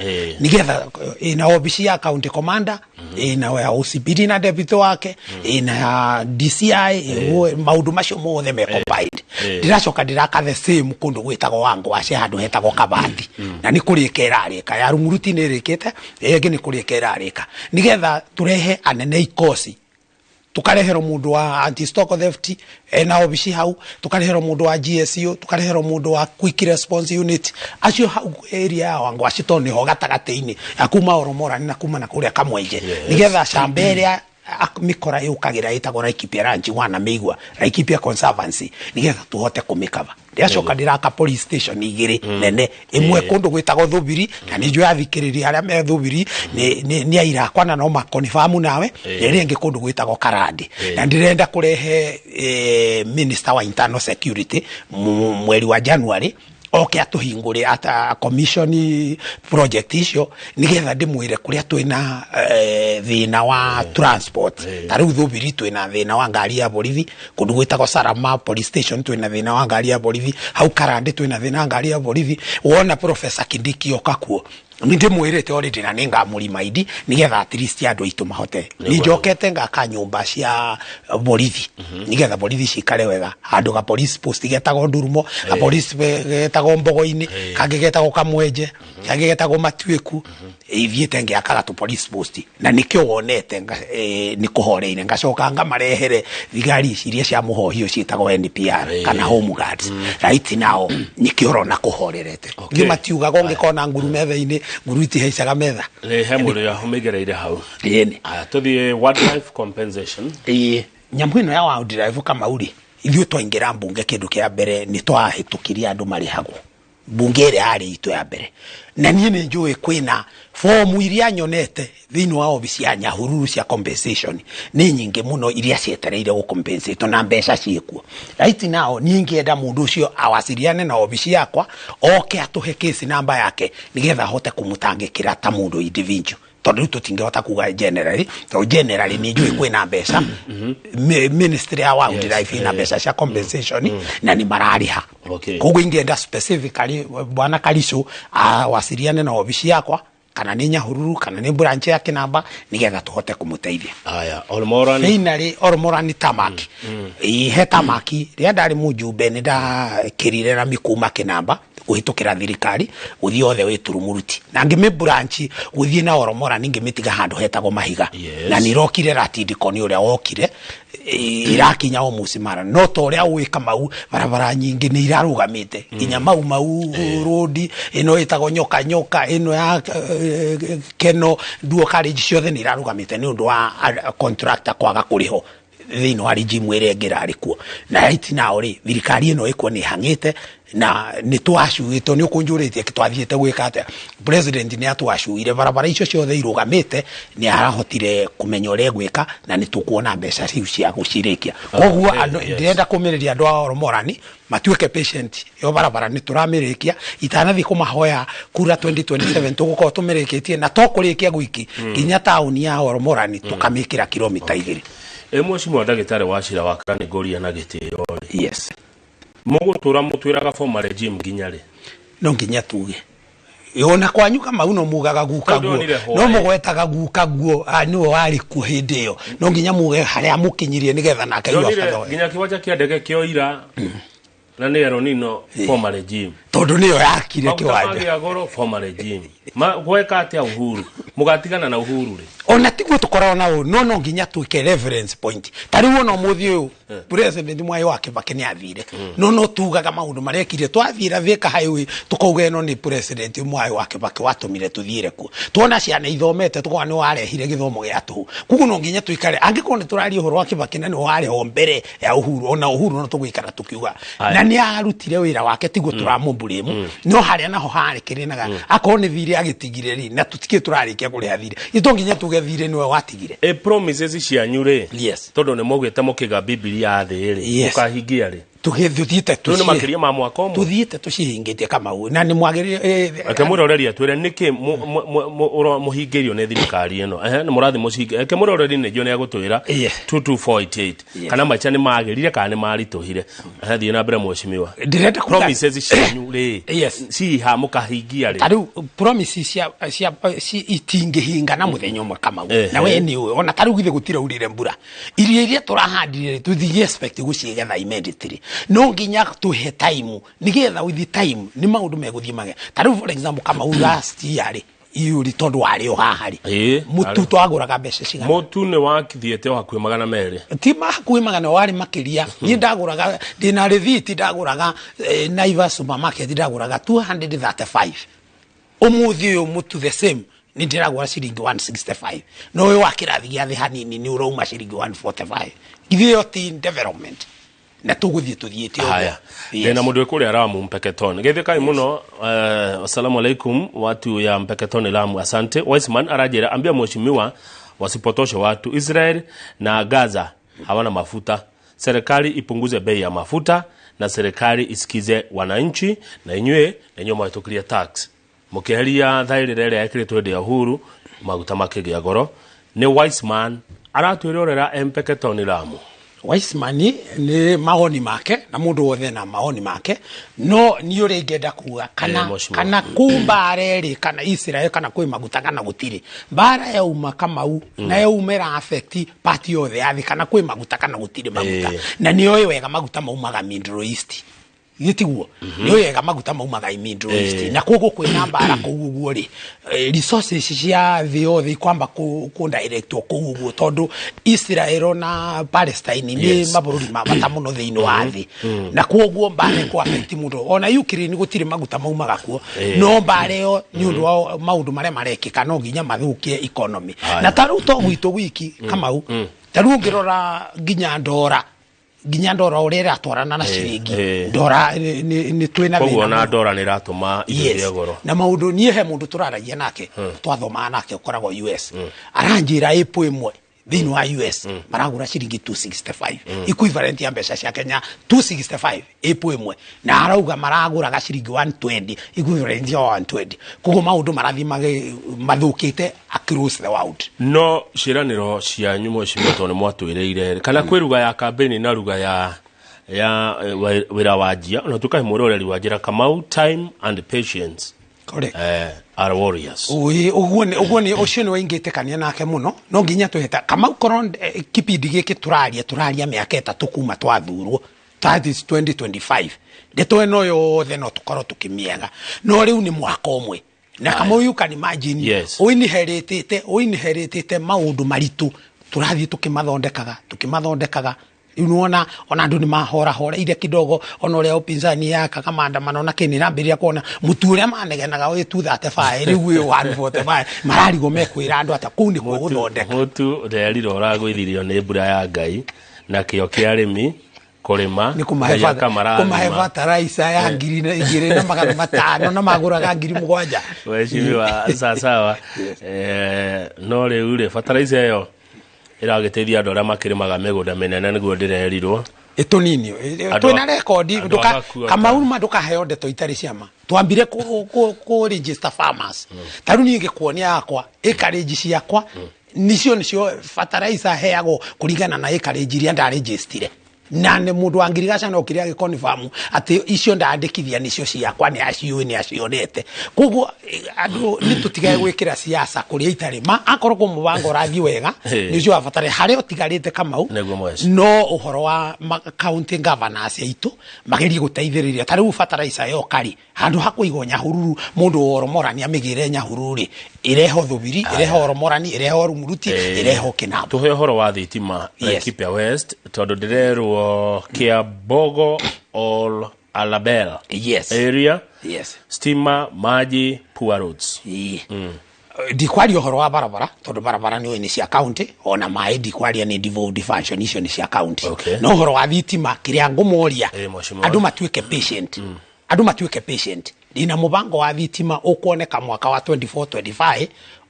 S8: nĩgetha ĩna obici ya county commander, ĩna ya OCPD na deputy wake, ĩna ya DCI, maũndũ macio mothe me combined. Ndĩracoka ndĩraka the same kũndũ gwĩtagwo Wangwace, handũ hetagwo Kabati, na nĩ kũrĩka ĩrarĩka. Ya Rumuruti nĩ ĩrĩkĩte, ĩngĩ nĩ kũrĩka ĩrarĩka, nĩgetha tũrehe anene ikosi, tukareherwo mundu wa anti stock theft ena obici hau, tukareherwo mundu wa GSU, tukareherwo mundu wa quick response unit acio hau area ya Wangwaci, tondũ nĩho gatagatĩ-inĩ ya kuma Oromora na kuma na kũrĩa Kamwenje, nĩgetha camba ĩrĩa mĩkora yũkagĩra ĩtagwo Laikipia Ranch wana mĩigua Laikipia Conservancy nĩgetha tũhote kũmĩkava. Ndĩracoka ndĩraka police station igĩrĩ nene, ĩmwe kũndũ gwĩtagwo Thubiri, na nĩ njũĩ athikĩrĩria arĩa me Thubiri nĩ aira akwa na no makonibamu nawe, na ĩrĩa ĩngĩ kũndũ gwĩtagwo Karandi. Na ndĩrenda kũrehe minister wa internal security mweri wa January oke atuhingure ata commission project icio nigetha ndimwire kuria twina thina wa transport. Ta riu Thubiri twina thina wa ngari ya borithi, kundu gwitagwo Sarama police station twina thina wa ngari ya borithi, hau Karande twina thina wa ngari ya borithi. Wona Professor Kindiki oka kuo ndimwirite already na ningamurimaindi nigetha at least andu aitu mahote. Ninjokete ngaka nyumba cia borithi nigetha borithi cikare wega, handu ga police post getagwo Ndurumo, ga police getagwo Mbogo-ini, kangi getagwo Kamwenje, kangi getagwo Matuiku. Ithiite ngiakaga tu police post na nikio wonete ni kuhoreire. Ngacoka ngamarehere thigari iria cia muhohio ciitagwo NPR kana home guards. Right now nikio urona kuhorerete. Ni matiugaga ungikona nguru metha-ini, nguru itihaicaga metha.
S7: He mũndũ yahumigereire hau.
S8: Ĩni.
S7: Aya, tũthiĩ wildlife compensation.
S8: Ĩĩ, nyamũ ĩno ya wildlife Kamauri, ithuĩ twaingĩra mbunge kĩndũ kĩa mbere nĩ twahĩtũkirie andũ marĩhagwo mbunge ĩrĩa yarĩ itũ ya mbere. Na niĩ nĩ njũĩ kwĩna fomu iria nyonete thĩinĩ wa obici ya Nyahururu cia compensation nĩ nyingĩ mũno iria cietereire gũcompensate na mbeca ciĩkuo. Right now niĩ ingĩenda mũndũ ũcio awaciriane na obici yakwa oke atũhe case namba yake nĩgetha ahote kũmũtangĩkĩra ta mũndũ individual, tondũ rĩu tũtingĩhota kuga generally, tondũ generally nĩ njũĩ kwĩna mbeca. Ministry ya wildlife ina mbeca cia compensation na nĩ mararĩha. Koguo ingĩenda specifically bwana Karicu awaciriane na obici yakwa kana nĩ Nyahururu kana nĩ branch ya Kinamba nigetha tuhote kumuteithia.
S7: Aya, Olmoran
S8: finally Olmoran tamaki. Ihe tamaki rĩrĩa ndarĩ mũjumbe nĩ ndakĩrire na mikuma Kinamba kuhitukira thirikari guthii othe wi Turumuruti na ngimi branch guthii na Oromora ningimitiga handu hetagwo Mahiga. Na nirokire ratindiko ni uria wokire irakinya o mucimara no to uria wi Kamau barabara nyingi ni irarugamite nginya Mau Mau road ino itagwo nyoka nyoka ino ya Keno Duo College ciothe ni irarugamite ni undu wa contractor kwaga kuriho thiini wa regime ĩrĩa ĩngĩ ĩrarĩ kuo. Na right now rĩ thirikari ĩno ĩkuo nĩ ĩhang'ĩte na nĩ twacuĩtwo nĩ ũkũnjũrĩtie twathiĩte gwĩka atĩa. President nĩ atwacuire barabara icio ciothe irũgamĩte, nĩ arahotire kũmenya ũrĩa egwĩka na nĩ tũkuona mbeca ciu cia gũcirĩkia. Koguo ndĩrenda kũmĩrĩria andũ a Oromorani matuĩke patient, yo barabara nĩ tũramĩrĩkia itanathiĩ kũmahoya kura 2027 tũgũkorwo tũmĩrĩkĩtie na to kũrĩkia gwiki nginya taũni ya Oromorani tũkamĩkĩra kilomita 2.
S7: Mheshimiwa ndagĩtarĩ wa cira wa Kanĩngũria na gĩtĩo rĩ.
S8: Yes.
S7: Mũgũtũra mũtwĩraga former regime nginya rĩ?
S8: No nginya tuge. Ona kwanyu Kamau no mugaga guka guo. No mũgwetaga guka guo nĩwe warĩ kuo hĩndĩ ĩyo. No nginya muge harĩa mũkinyirie nĩgetha nake yu abatho.
S7: Nginya kĩwanja kĩa ndege kĩoira na nĩ Eronino former regime.
S8: Tondũ nĩyo yakire kĩwanja.
S7: Maguta goro former regime. Gweka atĩa Uhuru? Mũgatigana na Uhuru rĩ?
S8: Ona tiguo tũkoragwo na ũũ, no nginya twĩke reference point. Ta rĩu ona ũmũthĩ ũyũ president Mwai wa Kibaki nĩ athire. No tugaga maũndũ marĩa ekire twathiĩra Thika Highway tũkauga ĩno nĩ president Mwai wa Kibaki watũmire tũthiĩre kuo. Tuona ciana ithomete tũkauga nĩ warehire gĩthomo gĩa tũhũ. Koguo no nginya tũikare angĩkorwo nĩ tũraria ũhoro wa Kibaki na nĩ warĩ ho mbere ya Uhuru, ona Uhuru no tũgũikara tũkiuga. Na nĩ arutire wĩra wake tiguo tũramũblame. No harĩa naho harĩ kĩrĩnaga akorwo nĩ thirĩ agĩtigire rĩ na tũtikĩ tũrarĩkia kũrĩha thirĩ. Itũ nginya tuge thirĩ nĩwe watigire.
S7: Promises cianyu rĩ.
S8: Yes.
S7: Tondũ nĩ mũgĩte mũkĩga Bibilia thĩ rĩ. Mũkahingia rĩ.
S8: Tũgĩthiĩte
S7: tũciĩ. Nĩ makĩria ma mwaka ũmwe.
S8: Tũthiĩte tũcihingĩtie Kamau na nĩ mwagĩrĩire.
S7: Reke mwĩroreri atwĩre nĩkĩ mũhingĩirio nĩ thirikari ĩno. Nĩ mũrathiĩ mũcihinge. Reke mwĩroreri nĩ njũĩ nĩ egũtwĩra 22488 kana maica nĩ magĩrire kana nĩ maritũhire. Thiĩ na mbere mheshimiwa.
S8: Ndĩrenda kuga
S7: promises cianyu rĩ.
S8: Yes.
S7: Ciha mũkahingia rĩ.
S8: Ta rĩu promises cia itingĩhinga na mũthenya ũmwe Kamau. Na we nĩ ũĩ ona ta rĩu githĩ gũtiraurire mbura. Irio iria tũrahandire tũthiĩ expect gũcigetha immediately. No nginya tuhe time nigetha with time ni maundu meguthie mage. Ta riu for example Kamau last year ri iuri tondu wari o haha ri mutu twaguraga mbeca cigana?
S7: Mutu ni wakithiete o hakuhi 200.
S8: Ti hakuhi 100 wari makiria. Ni ndaguraga ndina rithiti ndaguraga Naivas supermarket ndaguraga 235. Umuthi uyu mutu the same Nĩ ndĩragũra ciringi 165, no ũyũ wa kĩrathi gĩa thĩ hanini nĩ ũrauma ciringi 145. Githĩ ĩyo ti development? Na tũgũthiĩ tũthiĩte ũguo.
S7: Haya, ndĩna mũndũ wĩ kũrĩa Lamu Mpeketoni. Geithĩkai mũno. Assalamu alaikum watu ya Mpeketoni Lamu, asante. Wiseman aranjĩra, ambia mheshimiwa wasipotoshe watu. Israel na Gaza hawana mafuta. Serikali ipunguze bei ya mafuta na serikali isikize wananchi. Na inyuĩ na inyuĩ mwahĩtũkirie tax mũkĩeheria thaĩrĩra ĩrĩa ĩkĩrĩtwo hĩndĩ ya Uhuru, maguta makĩgĩa goro. Nĩ Wiseman aratwĩrorera Mpeketoni Lamu.
S8: Wiseman nĩ mawoni make, na mũndũ wothe na mawoni make, no niĩ ũrĩa ingĩenda kuga kana
S7: Mheshimiwa.
S8: Kana kũ mbara ĩrĩ kana Israel, kana kwĩ maguta kana gũtirĩ mbara, yauma Kamau na yauma ĩra affect part yothe ya thĩ, kana kwĩ maguta kana gũtirĩ maguta. Na nĩ oĩ wega maguta maumaga Middle East, githĩ tiguo? Nĩ oĩ wega maguta maumaga Middle East. Na koguo kwĩna mbara kũu ũguo rĩ, resources cia thĩ yothe ikwamba kũ directwo kũu ũguo, tondũ Israel na Palestine nĩ mabũrũri ma bata mũno thĩinĩ wa thĩ, na koguo mbara ĩkũ affect mũno. Ona Ukraine gũtirĩ maguta maumaga kuo, no mbara ĩyo nĩ ũndũ wa maũndũ marĩa marekĩka no nginya mathũkie economy. Na ta rĩu to gwitũ gwiki, Kamau, ta rĩu ũngĩrora nginya ndora ũrĩa ĩratwarana na ciringi, ndora nĩ twĩna
S7: Koguo
S8: thĩna
S7: ona
S8: mũno.
S7: ndora nĩ ĩratũma indo
S8: Yes.
S7: igĩe goro.
S8: Na maũndũ niĩ he mũndũ tũraragia nake, twathomaga nake, ũkoragwo US, aranjĩra ĩpũ ĩmwe thĩinĩ wa US maragũra ciringi 265, equivalent ya mbeca cia Kenya 265 ĩpũ ĩmwe, na arauga maragũraga ciringi 120, equivalent ya 120. Koguo maũndũ marathiĩ mathũkĩte across the world.
S7: No ciĩranĩro cianyu, mheshimiwa, tondũ nĩ mwatwĩrĩire kana kwĩ ruga ya kambĩni na ruga ya wĩra wa njia, ona tukahe mwĩroreri wa njĩra Kamau, time and patience
S8: Correct.
S7: Are warriors.
S8: Ũĩ, ũguo nĩ ũcio nĩ waingĩtĩkania nake mũno. No nginya twĩhĩta Kamau korwo kipindi gĩkĩ tũraria mĩaka 3 kuma twathurwo, that is 2025, ndeto ĩno yothe no tũkorwo tũkĩmĩega, no rĩu nĩ mwaka ũmwe na Kamau, you can imagine, ũinheritĩte maũndũ maritũ tũrathiĩ tũkĩmathondekaga. Rĩu nĩwona ona andũ nĩ mahorahoreire kidogo, ona ũrĩa upinzani yakaga maandamano na kĩni rambĩrĩria kuona mũtu ũrĩa manegenaga wĩ 235 rĩu wĩ 145, mararigwo mekwĩra andũ ata kũu nĩkuo gũthondeka.
S7: Mũtu nderiro ũragũithirio nĩ mbura ya Ngai na kĩo kĩa arĩmi kũrĩma.
S8: Nĩ kũmahe
S7: Ngai akamarathima.
S8: kũmahe fertilizer ya 2500 na magũraga 7000.
S7: Mheshimiwa, sawasawa. No rĩu rĩ, fertilizer ĩyo ĩragĩteithia andũ arĩa makĩrĩmaga mĩgũnda mĩnene, nĩguo ndĩrerirwo.
S8: Ĩtũnini. Twĩna rekondi.
S7: Andũ agakua.
S8: Kamau, ma ndũkaheo ndeto itarĩ ciama. Twambire kũ register farmers. Ta rĩu niĩ ngĩkuonia yakwa acreage ciakwa nicio fertilizer heagwo kũringana na acreage iria ndarejistire, na nĩ mũndũ wa ngirigaca no kĩrĩa gĩkonfamu atĩ icio ndandĩkithia nicio ciakwa, nĩ aciũĩ, nĩ acionete. Koguo andũ nĩ tũtigage gwĩkĩra siasa kũrĩa itarĩ ma. Akorwo kũ mũbango ũrathiĩ wega, nĩ ũcio wa batara harĩa ũtigarĩte, Kamau.
S7: Nĩguo, mweci.
S8: No ũhoro wa county governors aitũ magerie gũteithĩrĩria. Ta rĩu fertilizer yoka rĩ, handũ ha kũigwo Nyahururu, mũndũ wa Oromorani amĩgĩre Nyahururu rĩ, ĩreho Thubiri, ĩreho Oromorani, ĩreho Rumuruti, ĩreho Kinamba.
S7: Tuhe ũhoro wa thitima. Laikipia West, tondũ ndĩrerwo Kiambogo all Alabel area, stima, maji, poor roads.
S8: Ndikwaria ũhoro wa barabara tondũ barabara nĩ nĩ cia county, ona maĩ ndikwaria, nĩ devolved function, icio nĩ cia county. No ũhoro wa thitima, kĩrĩa ngũmoria,
S7: Mheshimiwa.
S8: andũ matuĩke patient, andũ matuĩke patient. Ndina mũbango wa thitima ũkuoneka mwaka wa 24 25,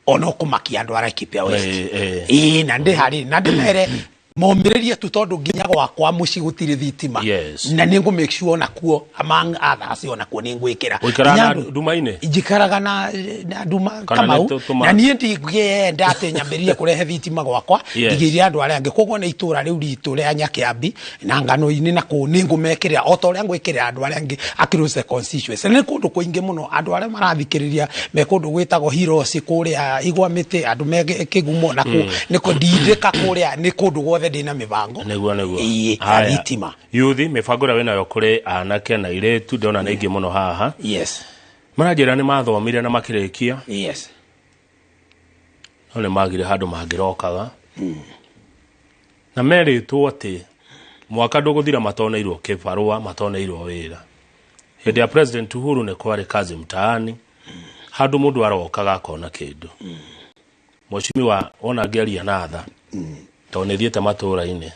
S8: ona ũkũmakia andũ a Laikipia West. Ĩĩ, na ndĩ harĩ na ndĩmere momĩrĩrie tu, tondũ nginya gwakwa mũciĩ gũtirĩ thitima. Na nĩ ngũ make sure onakuo, among others, onakuo nĩ ngwĩkĩra.
S7: Ũikaraga
S8: Nginya
S7: na nduma-inĩ?
S8: Njikaraga na nduma.
S7: Kana nĩ
S8: Kamau, na niĩ ndingĩenda atĩ nyambĩrĩrie kũrehe thitima gwakwa ndigĩire andũ arĩa angĩ. Koguo nĩ itũra rĩu ritũ rĩa Nyakĩambi na ngano-inĩ na kũu nĩ ngũmekĩrĩra o ta ũrĩa ngwĩkĩrĩra andũ arĩa angĩ across the constituency. Nĩ kũndũ kũingĩ mũno andũ arĩa marathikĩrĩria me kũndũ gwĩtagwo Hiroci kũrĩa Igwa Mĩtĩ, andũ me Kĩgumo na kũ nĩ kũ ndindĩka kũrĩa, nĩ kũndũ guothe ndĩna mĩbango.
S7: Nĩguo.
S8: Ĩĩ, ya
S7: Haya.
S8: thitima.
S7: Yuthi, mĩbango ĩrĩa wĩnayo kũrĩ anake na airĩtu, ndĩrona nĩ aingĩ mũno haha. Maranjĩra nĩ mathomire na makĩrĩkia, no nĩ magire handũ mangĩrokaga, na merĩtwo atĩ mwaka ndũgũthira matoneirwo kĩbarũa, matoneirwo wĩra. Hĩndĩ ya President Uhuru nĩ kwarĩ kazi mtaani. Handũ mũndũ arokaga akona kĩndũ. Mheshimiwa ona ngĩaria na tha tondũ nĩ thiĩte matũũra-inĩ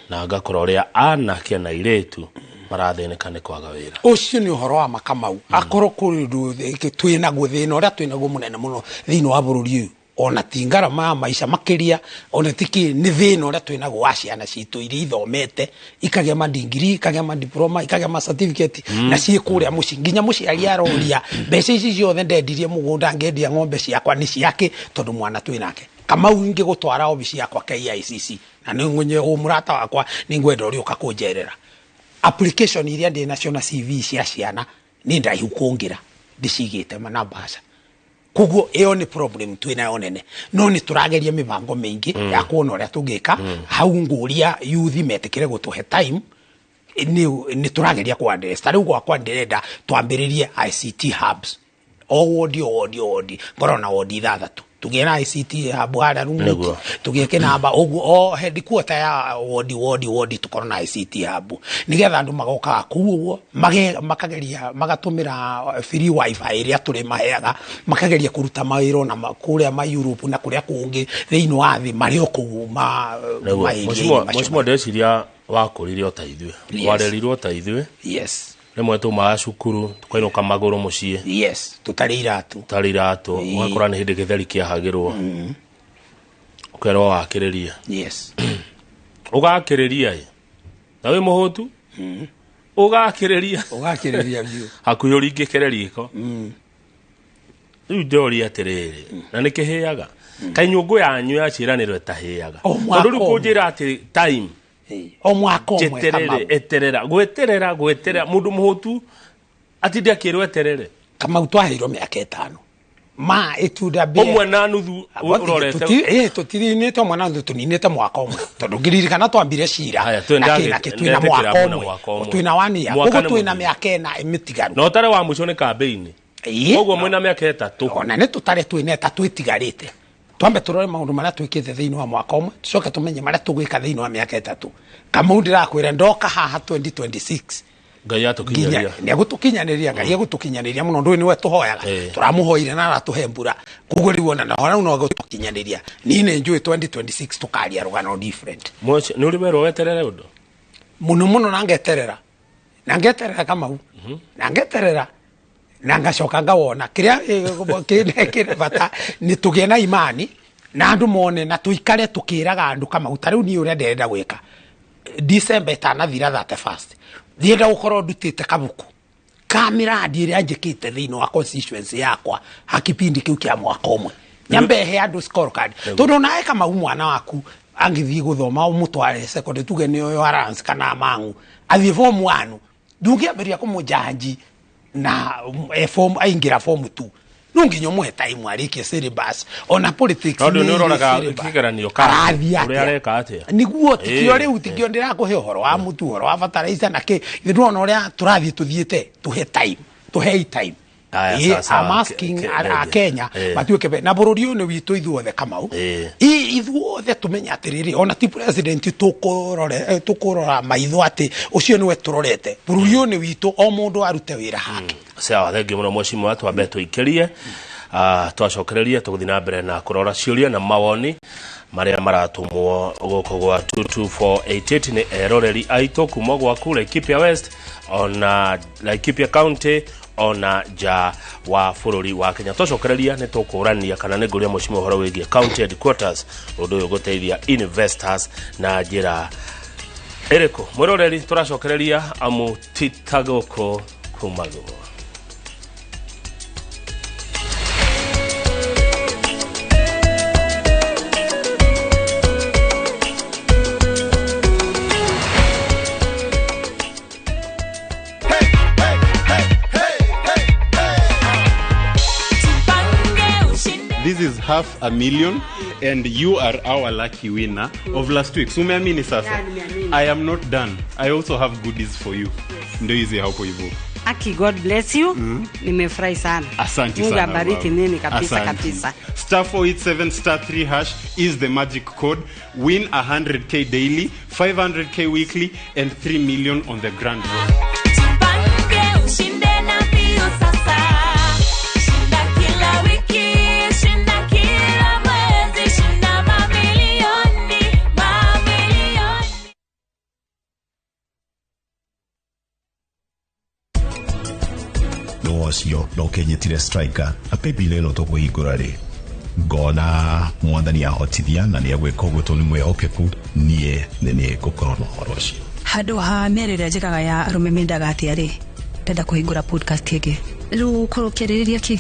S7: na ngakora ũrĩa anake na airĩtu marathĩnĩka nĩ kwaga wĩra.
S8: Ũcio nĩ ũhoro wa makamau. Akorwo kũrĩ ũndũ twĩnaguo thĩna ũrĩa twĩnaguo mũnene mũno thĩinĩ wa bũrũri ũyũ, ona ti ngarama ya maica makĩria, ona ti kĩ, nĩ thĩna ũrĩa twĩnaguo wa ciana citũ iria ithomete ikagĩa mandingiri, ikagĩa madiploma, ikagĩa ma certificate, na ciĩ kũrĩa mũciĩ. Nginya mũciari aroria mbeca ici ciothe ndendirie mũgũnda ngendia ng'ombe ciakwa nĩ ciake, tondũ mwana twĩnake. Kamau ingĩgũtwara obici yakwa KICC, na nĩ ngũnye mũrata wakwa nĩ ngwenda ũrĩũka kũnjerera. Application iria ndĩ nacio na CV cia ciana nĩ ndaihu kũngĩra ndĩcigĩte na mbaca. Koguo ĩyo nĩ problem twĩnayo nene, no nĩ tũrageria mĩbango mĩingĩ ya kuona ũrĩa tũngĩka. Hau ngũria youth metĩkĩre gũtũhe time, nĩ tũrageria ku address. Ta rĩu gwakwa ndĩrenda twambĩrĩrie ICT hubs o wodi o wodi o wodi, ngorwo na wodi ithathatũ, tũgĩe na ICT hub harĩa Rumuti, tũgĩe kĩnamba ũguo o headquarter ya wodi wodi wodi tũkorwo na ICT hub, nĩgetha andũ magokaga kũu ũguo makageria magatũmĩra free wifi ĩrĩa tũrĩmaheaga, makageria kũruta mawĩra ona kũrĩa ma Europe na kũrĩa kũngĩ thĩinĩ wa thĩ marĩ o kũu ma
S7: Mheshimiwa ndĩreciria wakũrire o ta ithuĩ, warerirwo ta ithuĩ.
S8: Yes.
S7: Rĩmwe tumaga cukuru tukainũka magũrũ mũciĩ.
S8: Yes, tũtarĩ iratũ.
S7: Tũtarĩ iratũ, ũgakora nĩ hĩndĩ gĩtheri kĩahagĩrwo. Ũkerwo wakĩrĩria.
S8: Yes.
S7: Ũgakĩrĩria ĩ. Na wĩ mũhũtu? Ũgakĩrĩria.
S8: Ũgakĩrĩria biũ.
S7: Hakuhĩ ũringĩkĩre riko. Rĩu ndĩroria atĩrĩrĩ, na nĩ kĩhĩaga. Kaĩ nyũngũ yanyu ya ciĩranĩro ĩtahĩaga. Tondũ rĩu kũnjĩra atĩ time
S8: o mwaka ũmwe Kamau.
S7: Eterera gweterera gweterera mundu muhutu atinde akirwo eterere.
S8: Kamau twaheirwo mĩaka 5 ma itunda mbere
S7: ũmwe na nuthu
S8: urorete tutirinite ũmwe na nuthu tuninite mwaka ũmwe tondũ ngĩririkana twambire cira na twina mwaka ũmwe twina 1 year koguo twina mĩaka 4 mĩtigaru
S7: na ũtare wa mũico nĩ campaign koguo mwĩna mĩaka 3
S8: ona nĩ tũtare twina 3 ĩtigarĩte. Twambe turore maundu maria twikite thiini wa mwaka umwe tucoke tumenye maria tugwika thiini wa miaka 3. Kamau ndirakwira ndoka haha 2026
S7: Ngai atukinyaniria
S8: ni agutukinyaniria Ngai agutukinyaniria muno ndu niwe tuhoyaga turamuhoire na aratuhe mbura koguo riu ona na hora no agutukinyaniria ni ni njui 2026 tukaria rugano different.
S7: Mwache ni uri werwo weterere undu
S8: muno muno na ngeterera na ngeterera Kamau na ngeterera na ngacoka ngawona kiria kire bata ni tugie na imani na andu mone na tuikare tukiraga andu Kamau ta riu ni uria ndirenda gwika December itanathira 31st ndienda gukorwo ndutite kabuku ka miradi iria njikite thiini wa constituency yakwa hakipindi kiu kia mwaka umwe nyambe he andu scorecard tondu nawe Kamau mwana waku angithii guthoma umutware secondary tuge ni oyo Alliance kana Mangu athie form 1 ndungiambiria kumujanji na form aingira form 2 no nginya muhe time arikie syllabus ona politics
S7: tondu ni uroraga kigeranio ka uria areka atia
S8: niguo tikio riu tikio ndirakuhe uhoro wa mutu uhoro wa fertilizer na ki ndona uria turathie tuthiete tuhe time tuhe time. I'm asking a Kenya matuike na bururi uyu ni witu ithuothe Kamau ithuothe tumenye atiriri ona ti president tukurore tukurora maitho ati ucio niwe turorete bururi uyu ni witu o mundu arute wira hake.
S7: Sawa, thengiũ mũno mheshimiwa, twambe tuikirie twacokererie tũgũthiĩ na mbere na kũrora ciũria na mawoni marĩa maratumwo gũkũ gwa 22488 nĩ eroreri aitũ kuma gwaku Laikipia West ona Laikipia County ona nja wa bũrũri wa Kenya. Twacokereria nĩ tũkũrania kana nĩ ngũria mheshimiwa ũhoro wĩgiĩ county headquarters ũndũ ũyũ gũteithia investors na njĩra ĩrĩkũ. Mwĩroreri tũracokereria amu ti ta gũkũ kuma gũkũ.
S9: This is 500,000 and you are our lucky winner of last week. So umeamini sasa?
S10: Yeah,
S9: I am not done. I also have goodies for you.
S10: Yes.
S9: Ndio hizi hapo hivyo.
S10: Aki, God bless you. Nimefurahi sana.
S9: Asante
S10: Mungu
S9: sana.
S10: abariki nini kabisa.
S9: Asante.
S10: Kabisa.
S9: Star 487 star 3 hash is the magic code. Win 100k daily, 500k weekly and 3 million on the grand road.
S11: Tupange ushinde na mbio sasa. Shinda kila ũcio na ũkĩnyitire striker na paybill ĩno tũkũhingũra rĩ ngona mwathani ahotithia na nĩ egwĩka ũguo tondũ nĩ mwĩhokeku niĩ nĩ niĩ ngũkorwo na ũhoro ũcio.
S12: Handũ ha mĩario ĩrĩa njĩkaga ya arũme mendaga atĩa rĩ, ndenda kũhingũra podcast ĩngĩ. Rĩu ũkorwo ũkĩarĩrĩria kĩ?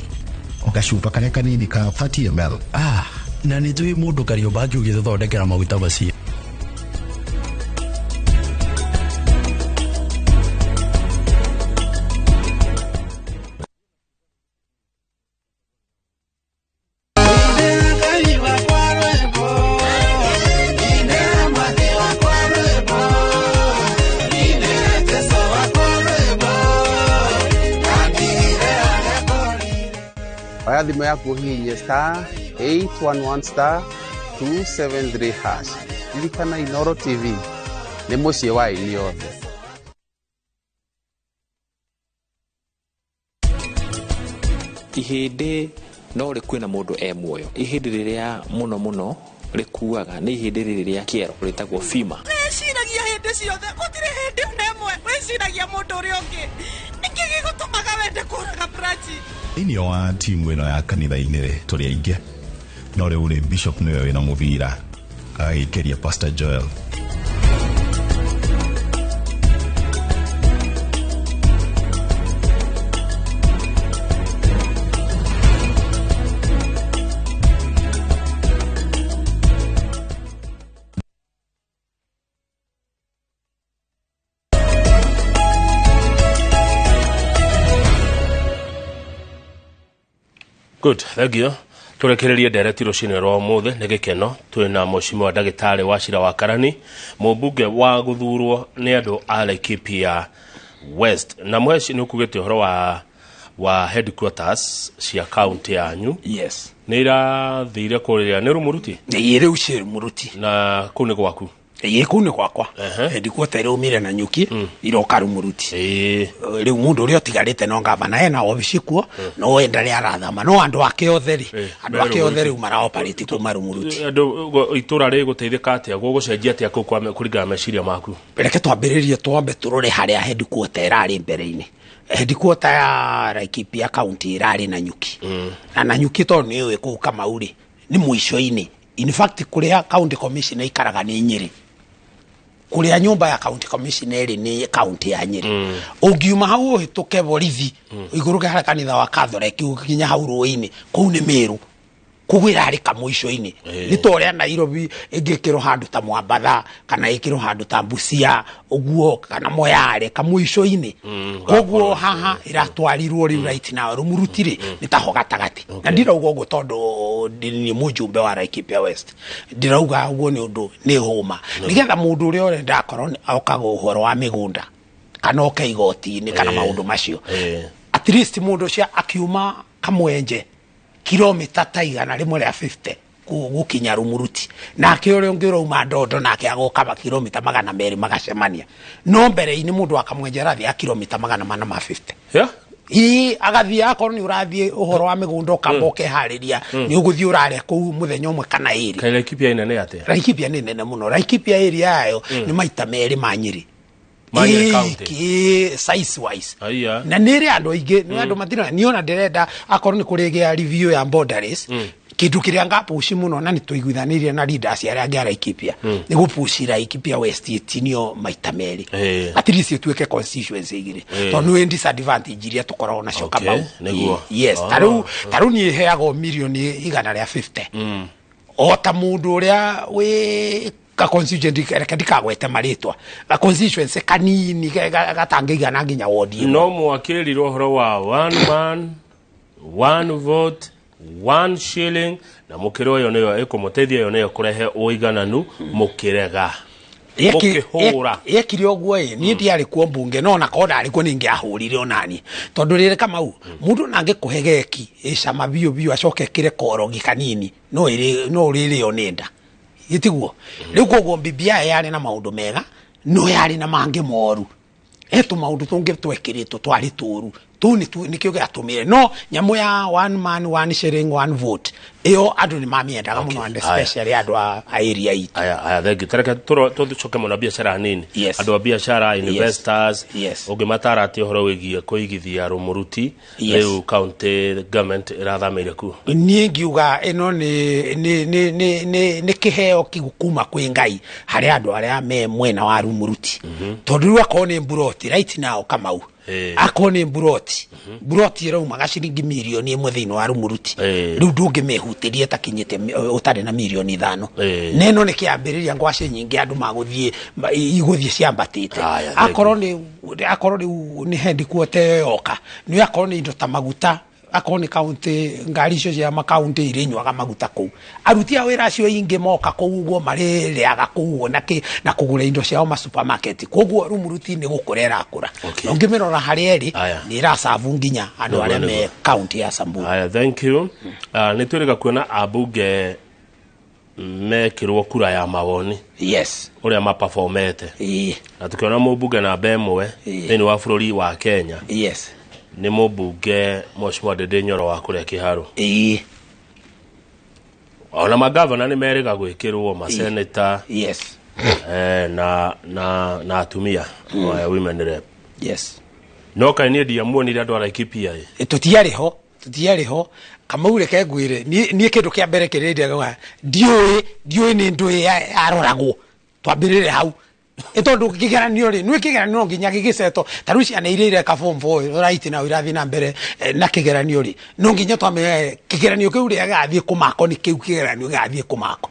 S11: Gacuba karĩa kanini ka 30 ml.
S13: Ah, na nĩ njũĩ mũndũ Kariũmbangi ũgĩtũthondekera maguta macio.
S14: Oya thimũ yaku ũhihinye star 811 star 273 hash. Ririkana Inooro TV nĩ mũciĩ wa aini othe.
S2: Ihĩndĩ no rĩkue na mũndũ e muoyo. Ihĩndĩ rĩrĩa mũno mũno rĩkuaga nĩ ihĩndĩ rĩrĩ rĩa kĩero rĩtagwo femur.
S15: Wĩciragia hĩndĩ ciothe, gũtirĩ hĩndĩ ona ĩmwe wĩciragia mũndũ ũrĩa ũngĩ. Nĩkĩ gĩgũtũmaga wende kũũraga Prachi?
S11: Thĩinĩ wa timu ĩno ya kanitha-inĩ rĩ tũrĩ aingĩ no rĩu rĩ bishop nĩwe wĩna mũbira agagĩikĩria Pastor Joel.
S7: Good, thank you. Tũrekererie ndereti rũcinĩ rwa ũmũthĩ nĩ gĩkeno twĩna mũcimo wa ndagĩtarĩ wa Cira wa Karani, mũmbunge wa gũthurwo nĩ andũ a Laikipia West. Na mweci nĩ ũkugĩte ũhoro wa headquarters cia county yanyu.
S8: Yes.
S7: Nĩ irathire kũrĩa nĩ Rumuruti?
S8: Ĩĩ rĩu ciĩ Rumuruti.
S7: Na kũu nĩ gwaku?
S8: Ĩĩ kũu nĩ gwakwa. Headquarter ĩraumire na Nyuki iroka Rumuruti. Rĩu mũndũ ũrĩa ũtigarĩte no ngavana ena obici kuo no we ndarĩ arathama no andũ ake othe rĩ andũ ake othe rĩu maraoperate kuma Rumuruti.
S7: Andũ itũra rĩgũteithĩka atĩa gũgũcenjia atĩa kũu kũringana na meciria maku?
S8: Reke twambĩrĩrie twambe tũrore harĩa headquarter ĩrarĩ mbere-inĩ. Headquarter ya Laikipia County ĩrarĩ na Nyuki. Na Nanyuki tondũ nĩ ũĩ kũu Kamau rĩ nĩ mũico-inĩ. In fact kũrĩa county commissioner ikaraga nĩ Nyĩrĩ. Kũrĩa nyũmba ya county commissioner ĩrĩ nĩ county ya Nyĩrĩ. Ũngiuma hau ũhĩtũke borithi ũikũrũke harĩa kanitha wa Catholic ũkinye hau rũĩ-inĩ kũu nĩ Meru. Koguo ĩrarĩ kamũico-inĩ. Nĩ ta ũrĩa Nairobi ĩngĩkĩrwo handũ ta Mwambatha kana ĩkĩrwo handũ ta Busia ũguo kana Moyale kamũico-inĩ. Koguo haha ĩratwarirwo rĩu right now Rumuruti rĩ nĩ taho gatagatĩ. Na ndirauga ũguo tondũ nĩ mũjumbe wa Laikipia West. Ndirauga ũguo nĩ ũndũ nĩ hũma. Nĩgetha mũndũ ũrĩa ũrenda akorwo okaga ũhoro wa mĩgũnda kana oke igoti-inĩ kana maũndũ macio. At least mũndũ ũcio akiuma Kamwenje kilomita ta 150 gũkinya Rumuruti nake ũrĩa ũngĩ ũrauma Ndondo nake agoka kilomita 200 magacemania. No mbere-inĩ mũndũ akamwenjera arathiĩ kilomita 450.
S7: Yeah.
S8: Ii agathiĩ akorwo nĩ ũrathiĩ ũhoro wa mĩgũnda ũkamba ũkeharĩria nĩ ũgũthiĩ ũrarĩa kũu mũthenya ũmwe kana ĩrĩ.
S7: Kaĩ Laikipia ĩ nene atĩa?
S8: Laikipia nĩ nene mũno. Laikipia area yayo nĩ maita merĩ ma Nyĩrĩ.
S7: County.
S8: Size wise. Na nĩ ĩrĩ andũ aingĩ, nĩ andũ matirona. Niĩ ona ndĩrenda akorwo nĩ kũrĩgĩa review ya borderless kĩndũ kĩrĩa ngapushi mũno na nĩ tũiguithanĩirie na leaders arĩa angĩ a Laikipia nĩ gũpushi Laikipia West ĩtinio maita merĩ. At least ĩtuĩke constituency igĩrĩ tondũ nĩ disadvantage iria tũkoragwo nacio Kamau. Yes, ta rĩu niĩ heagwo mirioni 150 o ta mũndũ ũrĩa wĩ ka constituency reke ndikagwete marĩtwa ka constituency kanini gatangĩigana nginya ward ĩmwe.
S7: No mwakĩrirwo ũhoro wa one man one vote one shilling na mũkĩro ũyũ nĩyo ĩkũmũteithia ĩyo nĩyo kũrehe ũigananu mũkĩrega mũkĩhũra.
S8: Yekire ũguo ĩ niĩ ndiarĩ kuo mbunge no ona korwo ndarĩ kuo nĩingĩahũrire onaniĩ tondũ rĩrĩ Kamau mũndũ nangĩkũhe geki ĩcama biũ biũ acoke ĩkĩre korogi kanini no ũrĩrĩo nĩ nda. Gĩtiguo rĩu koguo BBI yarĩ na maũndũ mega no yarĩ na mangĩ moru. He tũmaũndũ tũngĩ twekĩrĩtwo twarĩ tũru Tu nikio gĩatũmire no nyamũ ya one man one shilling one vote ĩyo andũ nĩ mamiendaga mũno, and especially andũ a area itũ.
S7: Aya, thank you. Tareke tũcoke mũno biacara hanini. Andũ a biacara, investors, ũngĩmatara atĩ ũhoro wĩgiĩ kũigithia Rumuruti rĩu county government ĩrathamĩire kuo?
S8: Niĩ ngiuga ĩno nĩ kĩheo kuma kwĩ Ngai harĩ andũ arĩa me mwena wa Rumuruti, tondũ rĩu akorwo nĩ mburoti right now, Kamau, akorwo nĩ mburoti ĩraumaga ciringi 1 mirioni thĩinĩ wa Rumuruti, rĩu ndũngĩmĩhutĩria ĩtakinyĩte ũtarĩ na 5 mirioni. Na ĩno nĩ kĩambĩrĩria, ngwacĩ nyingĩ andũ magũthiĩ igũthiĩ ciambatĩte. Akorwo rĩu nĩ headquarter yoka, nĩ akorwo nĩ indo ta maguta, akorwo nĩ kaunti, ngari icio cia makaunti irĩnyuaga maguta kũu, aruti a wĩra acio aingĩ moka kũu ũguo marĩrĩaga kũu ũguo na kũgũra indo ciao ma supermarket. Koguo Rumuruti nĩ gũkũra ĩrakũra, na ũngĩmĩrora harĩa ĩrĩ, nĩ ĩracabu nginya andũ arĩa me kaunti ya Samburu.
S7: Aya, thank you. Nĩ twĩrĩga kuona ambunge mekĩrwo kura ya mawoni ũrĩa maperformete, na tukiona mũmbunge namba 1 thĩinĩ wa bũrũri wa Kenya nĩ mũmbunge Mheshimiwa Ndindi Nyoro wa kũrĩa Kĩharũ. Ona magavana nĩ merĩga gwĩkĩrwo, maseneta, na atumia, women rep. No kaĩ niĩ ndiamuonire andũ a Laikipia ĩ?
S8: Tũtiarĩ ho, Kamau. Reke ngwĩre, niĩ kĩndũ kĩa mbere kĩrĩa ndĩrauga, ndiũĩ nĩ ndũĩ yaroragwo, twambĩrĩre hau. Ĩ tondũ kĩgeranio rĩ, nĩ kĩgeranio no nginya gĩgĩcetwo. Ta rĩu ciana iria ireka form 4 right now irathiĩ na mbere na kĩgeranio rĩ, no nginya twamenya kĩgeranio kĩu rĩ gĩgathiĩ kũmako, nĩ kĩu kĩgeranio gĩgathiĩ kũmako.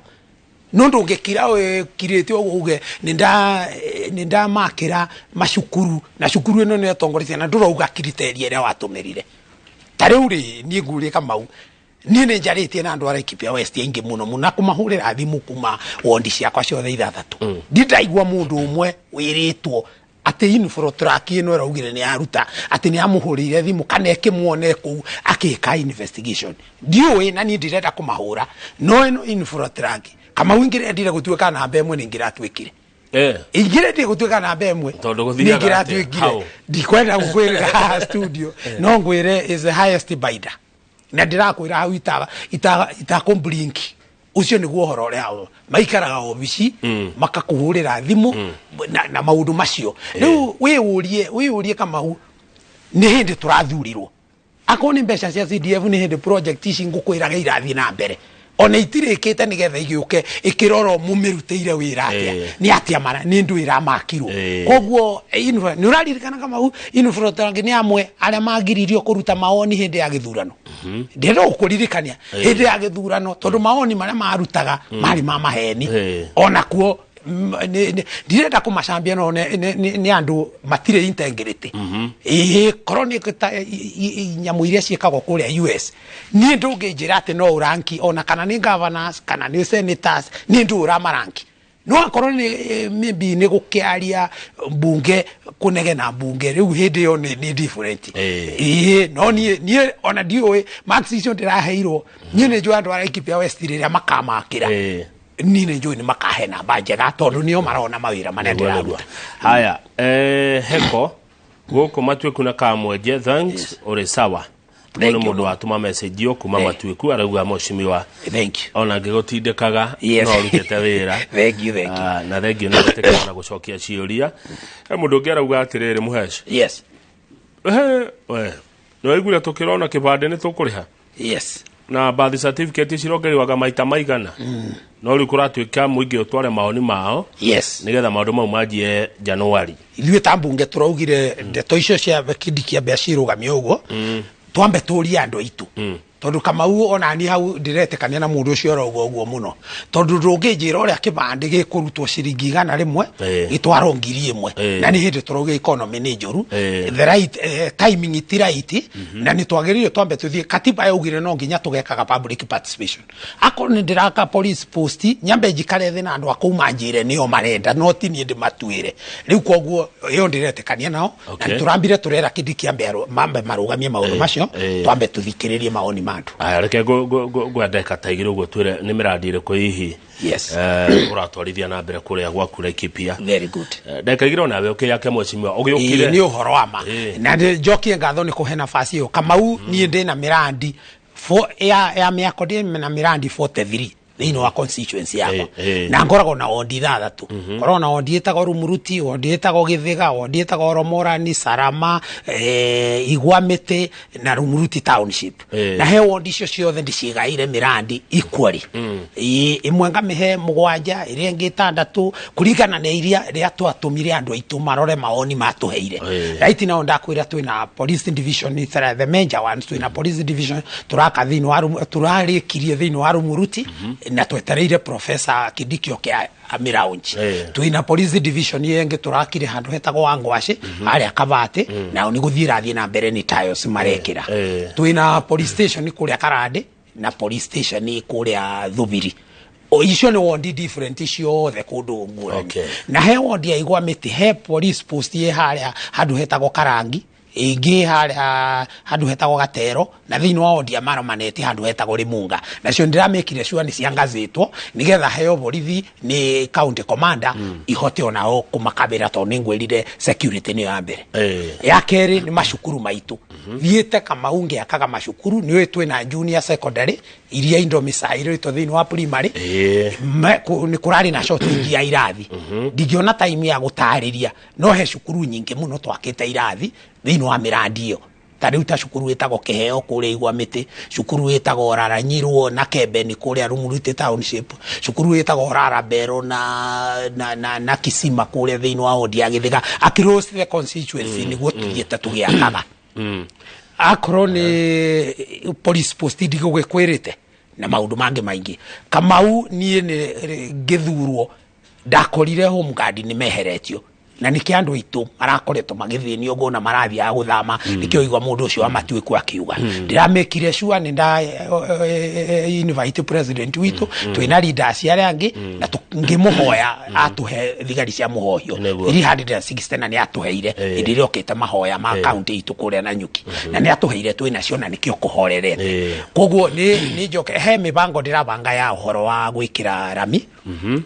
S8: No ndũngĩkira wĩkirĩte ũguo uge nĩ ndamakĩra macukuru na cukuru ĩno nĩ ĩtongoretie, na ndũrauga criteria ĩrĩa watũmĩrire. Ta rĩu rĩ, niĩ ngurie, Kamau, niĩ nĩ njarĩtie na andũ a Laikipia West aingĩ mũno mũno na kũmahũrĩra thimũ kuma wondi ciakwa ciothe ithathatũ. Ndindaigua mũndũ ũmwe wĩrĩtwo atĩ Infotrak ĩno ĩraugire nĩ yaruta atĩ nĩ amũhũrĩire thimũ kana ĩkĩmuone kũu akĩka investigation. Ndiũĩ, na niĩ ndirenda kũmahũra, no ĩno Infotrak, Kamau, ingĩrendire gũtuĩka namba 1 nĩ ingĩratuĩkire. Ingĩrendire gũtuĩka namba 1
S7: Tondũ
S8: nĩ
S7: gũthiaga atĩa?
S8: ingĩratuĩkire.
S7: How?
S8: Ndikwenda gũkwĩrĩra haha studio, no ngwĩre is the highest bidder, na ndĩrakwĩra hau itakũblink. Ũcio nĩguo ũhoro ũrĩa maikaraga obici makakũhũrĩra thimũ na maũndũ macio. Rĩu wĩyũrie, Kamau, nĩ hĩndĩ tũrathurirwo, akorwo nĩ mbeca cia CDF, nĩ hĩndĩ project ici ngũkwĩraga irathiĩ na mbere, ona itirĩkĩte, nĩgetha igĩũke ĩkĩrorwo mũmĩrutĩire wĩra atĩa, nĩ atĩa mara nĩ ndũ ĩramakirwo. Koguo nĩ ũraririkana, Kamau, Infotrak nĩ amwe arĩa magiririo kũruta mawoni hĩndĩ ya gĩthurano. Ndĩrenda gũkũririkania hĩndĩ ya gĩthurano, tondũ mawoni marĩa marutaga marĩ ma maheni. Onakuo ndirenda kũmacambia, no nĩ andũ matirĩ integrity. Ĩĩ, korwo nĩ ta nyamũ iria ciĩkagwo kũrĩa US, niĩ ndũngĩnjĩra atĩ no ũranki ona kana nĩ governors kana nĩ senators, nĩ ndũ ũramaranki. No akorwo nĩ maybe nĩ gũkĩaria mbunge, kũnegena mbunge, rĩu hĩndĩ ĩyo nĩ different. Ĩĩ, no niĩ ona ndiũĩ marks icio ndĩraheirwo. Niĩ nĩ njũĩ andũ a Laikipia West rĩrĩa makamakĩra, niĩ nĩ njũĩ nĩ makahe namba njega, tondũ nĩo marona mawĩra marĩa ndĩraruta.
S7: Haya, heko gũkũ Matuĩku na Kamwenje, thanks, ũrĩ sawa. Nĩ mũndũ watũma message yo kuma Matuĩku, arauga mheshimiwa ona ngĩgũtindĩkaga no ũrutĩte wĩra.
S8: Thank you, thank you.
S7: Ah, na thank you nĩ gwĩtĩkĩra na gũcokia ciũria. He mũndũ ũngĩ arauga atĩrĩrĩ, Mũhesh, we nĩ waiguire tũkĩrona kĩbandĩ nĩ tũkũrĩha na birth certificate cirongererwaga maita maigana, no rĩu kũratuĩka mũingĩ ũtware maoni mao nĩgetha maũndũ mau manjie Januari.
S8: Ithuĩ ta mbunge tũraugire ndeto icio cia kĩndi kĩa mbea cirũgamio ũguo, twambe tũrie andũ aitũ, tondũ Kamau, ona niĩ hau ndiretĩkania na mũndũ ũcio ũrauga ũguo mũno, tondũ ndũngĩnjĩra ũrĩa kĩbandĩ gĩkũrutwo ciringi 100 gĩtwarwo 1000. Na nĩ hĩndĩ tũrauga economy nĩ njũru. The right timing ti right, na nĩ twagĩrĩire twambe tũthiĩ. Katiba yaugire no nginya tũgekaga public participation. Akorwo nĩ ndĩraka police post, nyambe njikare thĩ na andũ a kũu manjĩre nĩo marenda, no ti niĩ ndĩmatuĩre rĩu. Koguo ĩyo ndĩretĩkania nao, na tũrambire tũrera kĩndi kĩa mbere mambe marũgamie maũndũ macio, twambe tũthikĩrĩrie maoni ma ma andũ.
S7: Aya, reke ngwa ndagĩka ta 2 ũguo twĩre nĩ mĩrandi ĩrĩkũ hihi
S8: Yes.
S7: Ũratwarithia na mbere kũrĩa gwaku Laikipia.
S8: Very good.
S7: Ndagĩka 2 onawe ũkĩyake mheshimiwa ũgĩũkire.
S8: Nĩ ũhoro wa ma na njokie ngatho nĩ kũhe nafasi ĩyo Kamau. Niĩ ndĩna mĩrandi ya mĩako, ndĩ na mĩrandi 43 thĩinĩ wa constituency yakwa na ngoragwo na wondi 6. Ngoragwo na wondi ĩtagwo Rumuruti, wondi ĩtagwo Gĩthĩga, wondi ĩtagwo Romorani, Sarama, Igwa Mĩtĩ na Rumuruti Township. Na he wondi icio ciothe ndĩcigaĩire mĩrandi equally. Ĩmwe ngamĩhe 7, ĩrĩa ĩngĩ 6, kũringana na iria rĩa twatũmire andũ aitũ marore mawoni matũheire. Right now ndakwĩra twĩna police division, it's the major ones. Twĩna police division tũraka thĩinĩ wa tũrarĩkirie thĩinĩ wa Rumuruti na twetereire Professor Kindiki oke amĩraunch. Twĩna police division ĩngĩ tũrakire handũ hetagwo Wangwacĩ harĩa Kabati, nao nĩ gũthiĩ ĩrathiĩ na mbere, nĩ tiles marekĩra. Twĩna police station kũrĩa Karandĩ na police station kũrĩa Thubiri. O icio nĩ wondi different ciothe kũndũ ngũrani. Na he wondi ya Igwa Mĩtĩ, he police post ĩ harĩa handũ hetagwo Karangi, ĩngĩ harĩa handũ hetagwo Gatero, na thĩinĩ wa wondi ya Maromaneti handũ hetagwo Rĩmunga. Nacio ndĩramĩkire sure nĩ ciangazĩtwo nĩgetha heo borithi nĩ county commander ihote onao kũmakabĩra, tondũ nĩ ngwĩrire security nĩyo ya mbere. Ya kerĩ nĩ macukuru maitũ. Thiĩte Kamau ngĩakaga macukuru. Nĩ ũĩ twĩna junior secondary iria indo mĩcairĩtwo thĩinĩ wa primary. Nĩ kũrarĩ na shortage ya irathi. Ndingĩona time ya gũtarĩria, no he cukuru nyingĩ mũno twakĩte irathi thĩinĩ wa mĩrandi ĩyo, ta rĩu ta cukuru ĩtagwo Kĩheo kũrĩa Igwa Mĩtĩ, cukuru ĩtagwo Raranyirwo na Kembeni kũrĩa Rumuruti Township, cukuru ĩtagwo Rarabero na Kisima kũrĩa thĩinĩ wa wondi ya Gĩthĩga, across the constituency nĩguo tũthiĩte tũgĩakaga. Akorwo nĩ police post ndigũgĩkwĩrĩte na maũndũ mangĩ maingĩ. Kamau, niĩ nĩ ngĩthurwo ndakorire home guard nĩ meheretio, na nĩkĩo andũ aitũ marakoretwo magĩthĩnio ũguo na marathiaga gũthama. Nĩkĩo igua mũndũ ũcio wa Matuĩku akiuga ndĩramĩkire sure nĩ nda invite president witũ, twĩna leaders arĩa angĩ, na ngĩmũhoya atũhe thigari cia mũhohio 360, na nĩ atũheire hĩndĩ ĩrĩa okĩte mahoya ma county itũ kũrĩa Nanyuki, na nĩ atũheire, twĩ nacio na nĩkĩo kũhorerete. Koguo nĩ njoke he mĩbango ndĩrabanga ya ũhoro wa gwĩkĩra rami,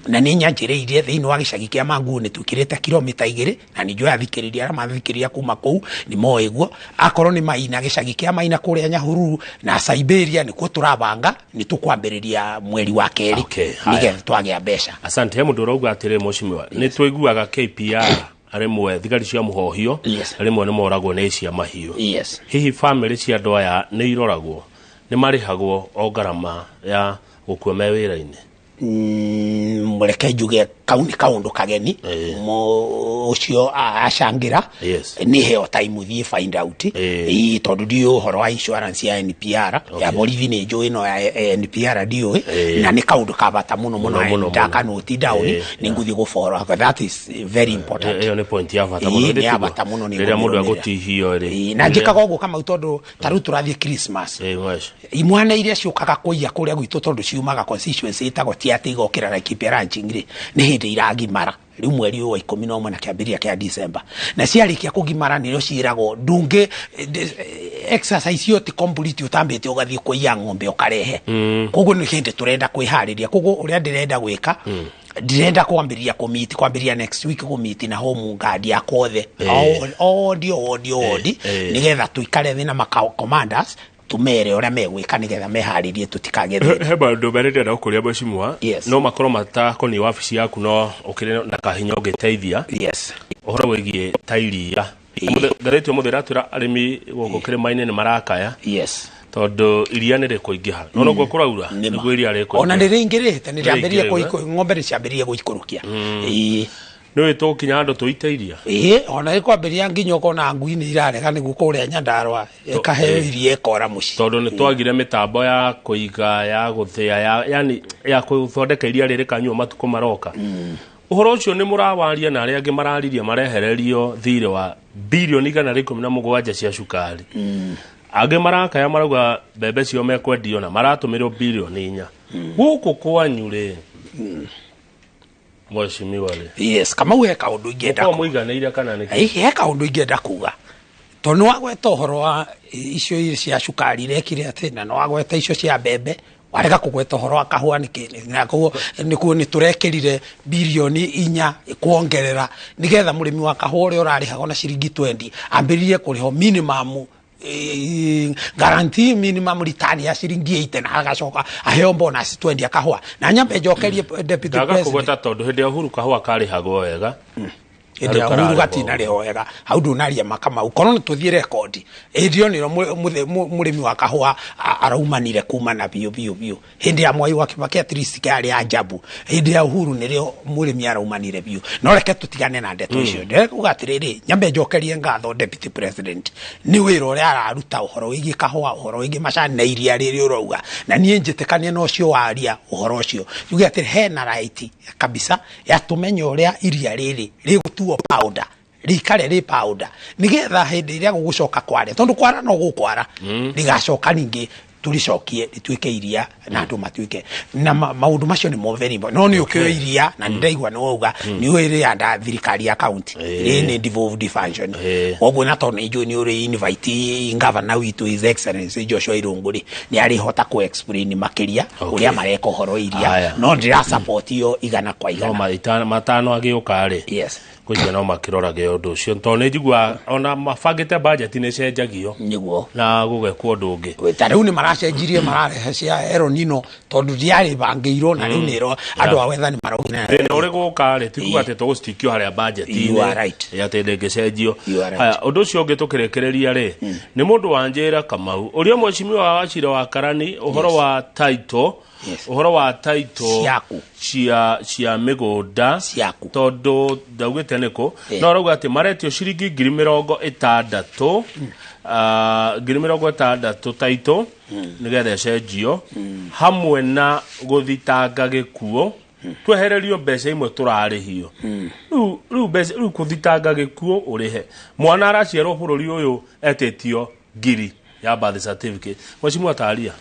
S8: na nĩ nyanjĩrĩirie thĩinĩ wa gĩcagi kĩa Mangu, nĩ twĩkĩrĩte kilomita 2, na nĩ njũĩ athikĩrĩria arĩa mathikĩrĩria kuma kũu nĩ moĩ guo. Akorwo nĩ Maina, gĩcagi kĩa Maina kũrĩa Nyahururu na Siberia nĩkuo tũrabanga, nĩ tũkwambĩrĩria mweri wa kerĩ nĩgetha twagĩa mbeca.
S7: Asante. He mũndũ ũrauga atĩrĩ, mheshimiwa, nĩ tũiguaga KPR rĩmwe thigari cia mũhohio rĩmwe nĩ moragwo nĩ cia mahiũ. Hihi famĩlĩ cia andũ aya nĩ iroragwo, nĩ marĩhagwo o ngarama ya gũkua me wĩra-inĩ?
S8: Reke njuge kau nĩ kaũndũ kageni ũcio acangĩra. Nĩ heo time thiĩ find out. Ĩĩ, tondũ ndiũĩ ũhoro wa insurance ya NPR ya borithi, nĩ njũĩ, no ya NPR ndiũĩ, na nĩ kaũndũ ka bata mũno mũno.
S7: Mũno, mũno.
S8: Ndakanote down, nĩ ngũthiĩ gũfollow up. That is very important.
S7: Ĩyo nĩ point ya bata mũno.
S8: Nĩ ya bata mũno, nĩ
S7: Rĩrĩa mũndũ
S8: ngũmĩrũmĩrĩra.
S7: agũtihio rĩ.
S8: Ĩĩ, na njĩkaga ũguo Kamau, tondũ ta rĩu tũrathiĩ Christmas, imwana iria ciũkaga kũiya kũrĩa gwitũ, tondũ ciumaga constituency ĩtagwo Tiaty igokĩra Laikipia ranching rĩ, nĩ hĩndĩ iragimara rĩu mweri ũyũ wa 11 na kĩambĩrĩria kĩa December, na ciarĩkia kũgimara nĩrĩo ciĩragwo ndũngĩ exercise ĩyo ti complete ũtambĩte ũgathiĩ kũiya ng'ombe ũkarehe. Koguo nĩ hĩndĩ tũrenda kwĩharĩria. Koguo ũrĩa ndĩrenda gwĩka, ndĩrenda kwambĩrĩria kũmiti kwambĩrĩria next week, kũmiti na home guard yakwa othe, ondi ondi ondi, nĩgetha tũikare thĩ na maka commanders, tũmere ũrĩa megwĩka nĩgetha meharĩrie tũtikagĩe thĩna.
S7: He maũndũ merĩ ndĩrenda gũkũria mheshimiwa, no makorwo matakoniĩ wabici yaku, no ũkĩrĩ na kahinya ũngĩteithia. Ũhoro wĩgiĩ ta iria, ngathĩti ũmũthĩ ĩratwĩra arĩmi gũkũ kĩrĩma-inĩ nĩ marakaya tondũ iria nĩ rĩkũingĩha, no noguo kũraura nĩguo iria rĩkũingĩha.
S8: Ona nĩ rĩingĩrĩte, nĩ rĩambĩrĩrie
S7: Rĩingĩrĩte.
S8: Ng'ombe nĩ ciambĩrĩrie gũikũrũkia. Ĩĩ.
S7: Nĩ ũĩ tũgũkinya handũ tũite iria.
S8: Ĩĩ, ona ĩkwambĩrĩria nginya ũkona ngui nĩ irarega nĩguo kũrĩa Nyandarũa ĩkaheo iria ĩkora mũciĩ.
S7: Tondũ nĩ twagire mĩtambo ya kũiga, ya gũthĩa, ya yani ya gũthondeka iria rĩrĩ kanyua matukũ maroka. Ũhoro ũcio nĩ mũrawaria na arĩa angĩ mararirie marehererio thirĩ wa birioni 117 cia cukari. Angĩ marakaya marauga mbembe cio mekwendio na maratũmĩrwo birioni 4. Gũkũ kwanyu rĩ, mheshimiwa rĩ?
S8: Yes, Kamau, he kaũndũ ingĩenda
S7: Mũkorwo mũiganĩire kana nĩkĩ?
S8: Ĩĩ, he kaũndũ ingĩenda kuga. Tondũ nĩ wagweta ũhoro wa icio cia cukari irekire atĩ, na nĩ wagweta icio cia mbembe, warega kũgweta ũhoro wa kahũa nĩkĩ? Na koguo nĩkuo nĩ tũrekĩrire birioni 4 kuongerera nĩgetha mũrĩmi wa kahũa ũrĩa ũrarĩhagwo na ciringi 20 ambĩrĩrie kũrĩhwo minimum guarantee minimum return ya ciringi 80, na agacoka aheo bonus 20 kahũa. Na nyambe njokerie deputy
S7: Ndaga
S8: president.
S7: Kũgweta tondũ hĩndĩ ya Uhuru kahũa karĩhagwo wega.
S8: Hĩndĩ ya Uhuru gatinarĩho wega. Hau ndũnaria makamau, korwo nĩ tũthiĩ rekondi hĩndĩ ĩyo nĩrĩo mũrĩmi wa kahũa araumanire kumana biũ biũ biũ. Hĩndĩ ya Mwai wa Kibaki at least yarĩ ya njabu. Hĩndĩ ya Uhuru nĩrĩo mũrĩmi araumanire biũ. No reke tũtigane na ndeto icio. Ndĩrekuga atĩrĩrĩ, nyambe njokerie ngatho deputy president nĩ wĩra ũrĩa araruta ũhoro wĩgiĩ kahũa, ũhoro wĩgiĩ macani na iria rĩrĩ ũrauga, na niĩ njĩtĩkanie na ũcio waria ũhoro ũcio. Njuge atĩ hena right kabisa ya tũmenye ũrĩa iria rĩrĩ rĩgũtuo powder, rĩikare rĩ powder, nĩgetha hĩndĩ ĩrĩa gũgũcoka kware, tondũ kwara no gũkwara, rĩgacoka ningĩ tũrĩcokie rĩtuĩke iria na andũ matuĩke na maũndũ macio nĩ very important. No nĩ ũkĩoĩ iria na nĩ ndaigua nĩ wauga nĩ ũĩ rĩanda thirikari ya county rĩ nĩ devolved function. Koguo na tondũ nĩ njũĩ nĩ ũrĩ invite governor witũ, His Excellency Joshua Irũngũ rĩ, nĩ arĩhota kũ explain makĩria ũrĩa mareka ũhoro iria. No ndĩra support iyo igana kwa
S7: No
S8: igana.
S7: 5 agĩũka rĩ, ngwĩciria no makĩrorage ũndũ ũcio, tondũ nĩ njiguaga ona mabangĩte budget nĩ cenjagio
S8: nĩguo
S7: na gũgekwo ũndũ ũngĩ.
S8: Ta rĩu nĩ maracenjirie, mararehe cia El Nino tondũ ndiarĩ bangĩirwo, na rĩu nĩro andũ a wetha nĩ marauga.
S7: Thĩna ũrĩ gũka rĩ, ti kuga atĩ tũgũcitikio harĩa budget-inĩ.
S8: You are right.
S7: Atĩ ndĩngĩcenjio.
S8: You are right.
S7: Haya, ũndũ ũcio ũngĩ tũkĩrĩkĩrĩria rĩ, nĩ mũndũ wanjĩra Kamau ũrĩa mheshimiwa wa Wachira wa Karani ũhoro wa title, ũhoro wa title
S8: Ciaku.
S7: cia mĩgũnda
S8: ciaku,
S7: tondũ ndaugĩte nĩkũ, no arauga atĩ maretio ciringi 60,000, 60,000 title nĩgetha ĩcenjio, hamwe na gũthitanga gĩkuũ twehererio mbeca imwe tũrarĩhio rĩu mbeca rĩu kũthitanga gĩkuũ ũrĩhe mwana araciarwo bũrũri ũyũ etĩtio ngiri ya birth certificate. Mheshimiwa, taria.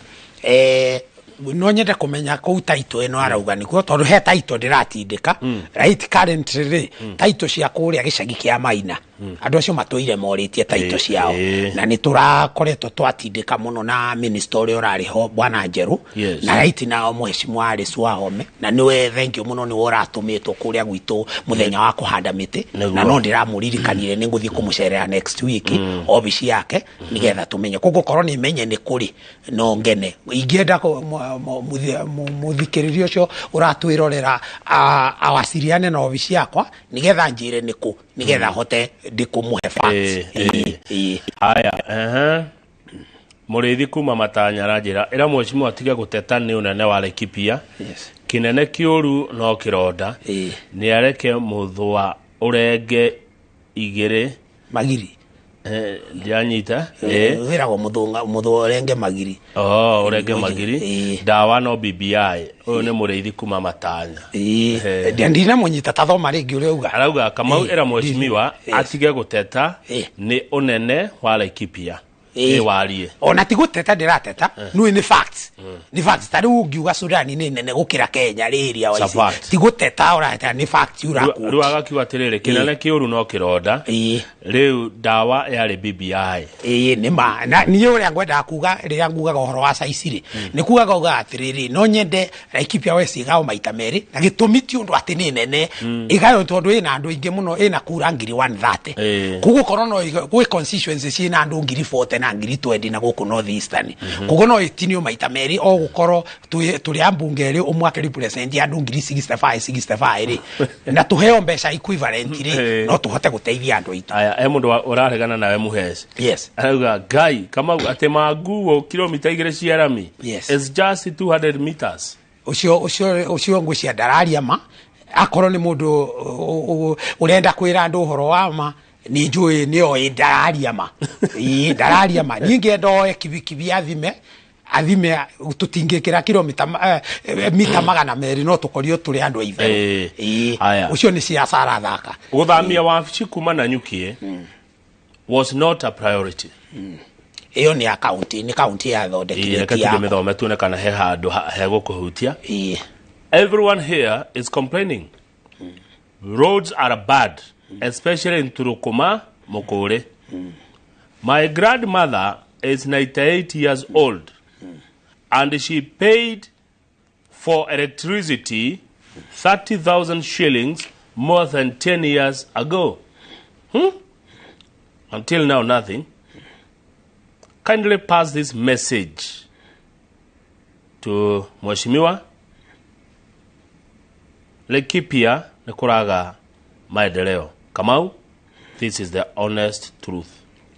S8: No nyende kũmenya kũu title ĩno arauga nĩkuo, tondũ he title ndĩratindĩka right currently rĩ, title cia kũrĩa gĩcagi kĩa Maina. Andũ acio matũire morĩtie title ciao, na nĩ tũrakoretwo twatindĩka mũno na minister ũrĩa ũrarĩ ho, bwana Njerũ, na right now mheshimiwa Alice Wahome, na nĩwe thank you mũno, nĩwe ũratũmĩtwo kũrĩa gwitũ mũthenya wa kũhanda mĩtĩ. Na no ndĩramũririkanire nĩ ngũthiĩ kũmũcerera next week obici yake nĩgetha tũmenye. Koguo korwo nĩ menye nĩ kũrĩ no ngene. Ingĩenda mũthikĩrĩria ũcio ũratwĩrorera awaciriane na obici yakwa nĩgetha njĩre nĩ kũ, nĩgetha hote ndĩkũmũhe facts.
S7: Haya, ehe. Mũrĩithi kuma Matanya aranjĩra ĩra mheshimiwa atige gũteta nĩ ũnene wa Laikipia. Kĩnene kĩũru no kĩronda. Nĩ areke mũthũa ũrenge igĩrĩ
S8: magiri.
S7: Ndianyita.
S8: Wĩragwo mũthũa ũrenge magiri.
S7: Oh, ũrenge magiri. Ndawa no BBI. Ũyũ nĩ mũrĩithi kuma Matanya.
S8: Ndinamũnyita, tathoma rĩngĩ ũrĩa uga.
S7: Arauga Kamau ĩra mheshimiwa atige gũteta nĩ ũnene wa Laikipia. Nĩ warie.
S8: Ona ti gũteta ndĩrateta, nĩ nĩ facts, nĩ facts. Ta rĩu ũngiuga Sudan nĩ nene gũkĩra Kenya rĩrĩa
S7: It's a fact.
S8: Ti gũteta ũrateta, nĩ facts ũraquote.
S7: Rĩu agakiuga atĩrĩrĩ, kĩnene kĩũru no kĩronda. Rĩu ndawa yarĩ BBI.
S8: Ĩĩ, nĩ ma. Na niĩ ũrĩa ngwendaga kuga rĩrĩa ngugaga ũhoro wa caici rĩ, nĩ kugaga uga atĩrĩrĩ, no nyende Laikipia West ĩgayo maita merĩ, na gĩtũmi ti ũndũ atĩ nĩ nene, ĩgayo tondũ ĩna andũ aingĩ mũno, ĩna kura 130,000. Koguo korwo no gwĩ constituency ciĩna andũ 40,000 na 20,000 na gũkũ North Eastern, koguo no ĩtinio maita merĩ, o gũkorwo tũrĩ ambunge erĩ, ũmwe akĩ represent andũ 65,000 65 rĩ, na tũheo mbeca equivalent rĩ, no tũhote gũteithia andũ aitũ.
S7: Aya, he mũndũ ũraregana nawe Muheci. Arauga Ngai Kamau atĩ manguo kilomita 2 cia rami. It's just 200 meters.
S8: Ũcio ngwĩcia ndararia ma. Akorwo nĩ mũndũ ũrenda kwĩra andũ ũhoro wa ma, nĩ njũĩ nĩ oĩ ndararia ma. Ĩĩ, ndararia ma. Niĩ ngĩenda oe kibikibi athime, tũtingĩkĩra kilomita mita 200, no tũkorio tũrĩ andũ aitherũ.
S7: Aya.
S8: Ũcio nĩ ciaca arathaka.
S7: Gũthamia wabici kuma Nanyuki was not a priority.
S8: Ĩyo nĩ ya kaunti, nĩ kaunti yathondekire.
S7: Reke
S8: ti
S7: tũthiĩ
S8: yakwa.
S7: mĩthome tuone kana he handũ hegũkũhutia. Everyone here is complaining. Roads are bad, especially in Turukuma, Mukure. My grandmother is 98 years old and she paid for electricity 30,000 shillings more than 10 years ago. Until now, nothing. Kindly pass this message to Mheshimiwa Laikipia nĩ kũraga maendeleo. Kamau, this is the honest truth.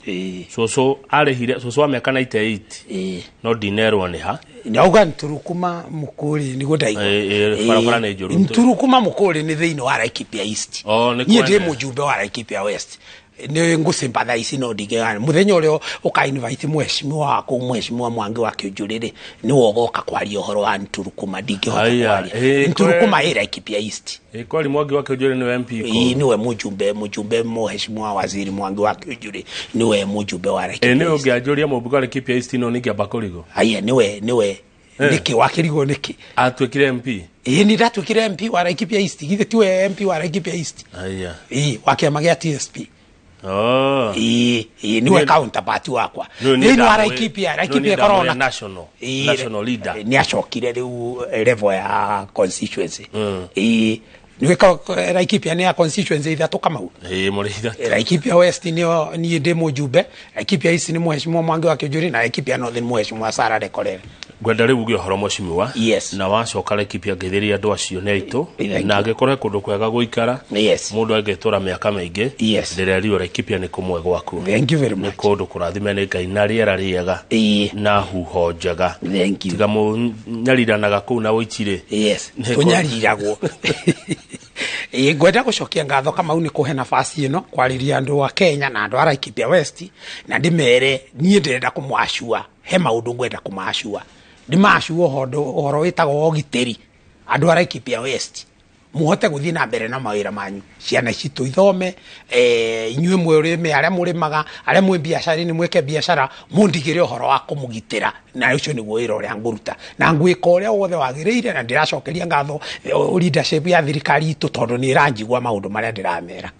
S7: Cũcũ arĩhire, cũcũ wa mĩaka 98, no ndinerwo nĩ ha.
S8: Nauga Nturukuma Mukuri niguo ndaigua.
S7: Barabara nĩ njũru.
S8: Nturukuma Mukuri nĩ thĩinĩ wa Laikipia East.
S7: Oh, nĩ
S8: niĩ ndĩ
S7: kwene.
S8: Mũjumbe wa Laikipia West, nĩ ngũsympathize no ndingĩgana mũthenya ũrĩa ũka invite mheshimiwa waku, Mheshimiwa Mwangi wa Kĩũnjũrĩ rĩ, nĩwe ũgoka kwaria ũhoro wa Nturukuma. Ndingĩhota
S7: Aya,
S8: kwaria. Nturukuma ĩ Laikipia East.
S7: Kweli Mwangi wa Kĩũnjũrĩ nĩwe MP kũu?
S8: Ĩĩ, nĩwe mũjumbe Mheshimiwa Waziri Mwangi wa Kĩũnjũrĩ nĩwe mũjumbe wa Laikipia
S7: Nĩwe
S8: East.
S7: ũngĩanjũria mũmbunge wa Laikipia East no ningĩamba kũrigwo.
S8: Aya, nĩwe. Nĩkĩ wakĩrigwo nĩkĩ?
S7: Atuĩkire MP?
S8: Ĩĩ, nĩ ndatuĩkire MP wa Laikipia East. Githĩ tiwe MP wa Laikipia East?
S7: Aya.
S8: Ĩĩ, wa kĩama gĩa TSP.
S7: Oh.
S8: Ĩĩ, nĩwe counterpart wakwa
S7: Nĩwe niĩ
S8: thĩinĩ wa Laikipia.
S7: Nĩwe
S8: Laikipia
S7: niĩ
S8: ĩkoragwo
S7: ndamwĩre
S8: na
S7: national
S8: Ĩĩ,
S7: national leader.
S8: Nĩ acokire rĩu level ya constituency. Ĩĩ, nĩwe Laikipia nĩ ya constituency ithatũ, Kamau.
S7: Ĩĩ, mũrĩ ithatũ.
S8: Laikipia West nĩyo niĩ ndĩ mũjumbe, Laikipia East nĩ Mheshimiwa Mwangi wa Kĩũnjũrĩ, na Laikipia North nĩ Mheshimiwa Sarah Lekorere.
S7: Ngwenda rĩu uge ũhoro, mheshimiwa.
S8: Yes.
S7: Na wacoka Laikipia ngeithĩria andũ acio nĩ aitũ.
S8: Thank
S7: Na angĩkorwo he kũndũ kwega gũikara,
S8: Yes.
S7: mũndũ angĩtũra mĩaka mĩingĩ,
S8: Yes.
S7: ndĩrerirwo Laikipia nĩ kũmwe gwaku.
S8: Thank you very
S7: Nĩ
S8: much.
S7: kũndũ kũrathime nĩ Ngai na rĩera rĩega na huho njega.
S8: Thank you.
S7: Tiga mũnyariranaga kũu na ũici-rĩ.
S8: Yes.
S7: Nĩ
S8: Tũnyariragwo. Ĩĩ, ngwenda gũcokia ngatho, Kamau, nĩ kũhe nafasi ĩno kwarĩria andũ a Kenya na andũ a Laikipia West, na ndĩmere niĩ ndĩrenda kũmacua he maũndũ, ngwenda kũmacua, ndĩmacua ũhoro wĩtagwo ũgitĩri. Andũ a Laikipia West, muhote gũthiĩ na mbere na mawĩra manyu, ciana citũ ithome, inyuĩ mwĩrĩme, arĩa mũrĩmaga, arĩa mwĩ biacara-inĩ mwĩke biacara, mũndigĩre ũhoro wa kũmũgitĩra, na ũcio nĩguo wĩra ũrĩa ngũruta na ngwĩka ũrĩa wothe wagĩrĩire. Na ndĩracokeria ngatho leadership ya thirikari itũ tondũ nĩ ĩranjigua maũndũ marĩa ndĩramera.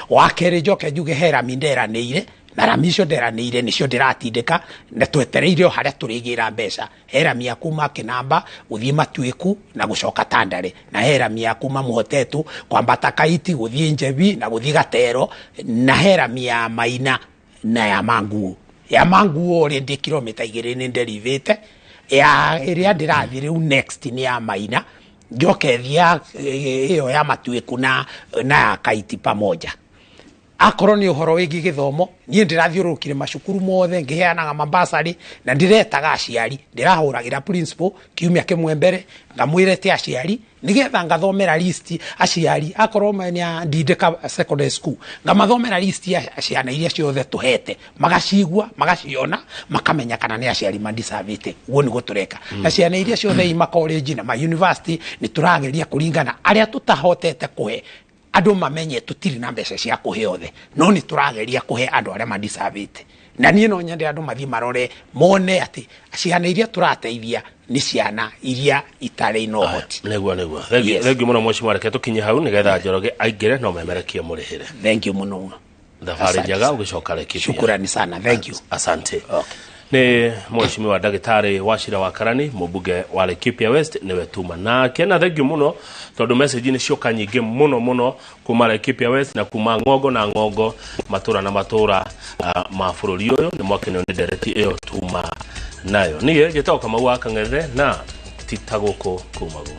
S8: Wa kerĩ, njoke njuge he rami nderanĩire, na rami icio nderanĩire nĩcio ndĩratindĩka na twetereire o harĩa tũrĩgĩra mbeca. He rami ya kuma Kĩnamba gũthiĩ Matuĩku na gũcoka Tandare, na he rami ya kuma Mũhotetũ kwambata Kaiti gũthiĩ Njebi na gũthiĩ Gatero, na he rami ya Maina na ya Manguo. Ya Manguo already kilomita 2 nĩ nderivĩte. Ya ĩrĩa ndĩrathiĩ rĩu next nĩ ya Maina, njoke thia ĩyo ya Matuĩku na ya Kaiti pamoja. Akorwo nĩ ũhoro wĩgiĩ gĩthomo, niĩ ndĩrathiũrũrũkire macukuru mothe ngĩheanaga mabasarĩ na ndĩretaga aciari, ndĩrahũragĩra principal kiumia kĩmwe mbere, ngamwĩra ete aciari nĩgetha ngathomera list aciari. Akorwo nĩ Ndindĩka Secondary School, ngamathomera list ya ciana iria ciothe tũhete, magacigua, magaciona, makamenya kana nĩ aciari madisavĩte. Ũguo nĩguo tũreka. Na ciana iria ciothe i makollege na ma university, nĩ tũrageria kũringana arĩa tũtahotete kũhe, andũ mamenye tũtirĩ na mbeca cia kũhe othe, no nĩ tũrageria kũhe andũ arĩa madisavĩte. Na niĩ no nyende andũ mathiĩ marore mone atĩ ciana iria tũrateithia nĩ ciana iria itarĩ na ũhoti.
S7: Nĩguo. Thengiũ.
S8: Yes.
S7: Thengiũ mũno, mheshimiwa. Reke tũkinye hau nĩgetha Njoroge aingĩre no memerekie mũrĩhĩre.
S8: Thank you mũno.
S7: Thabarĩ
S8: Asante.
S7: njega ũgĩcoka Laikipia.
S8: Shukrani sana, thank you.
S7: Asante. Nĩ mheshimiwa ndagĩtarĩ Wachira wa Karani, mũmbunge wa Laikipia West, nĩwe tuma nake. Na thengiũ mũno tondũ message nĩ cioka nyingĩ mũno mũno kuma Laikipia West na kuma ng'ongo na ng'ongo, matũra na matũra ma bũrũri ũyũ. Nĩ mwakenio nĩ ndereti ĩyo tuma nayo. Niĩ njĩtagwo Kamau wa Kang'ethe, na ti ta gũkũ kumagwo.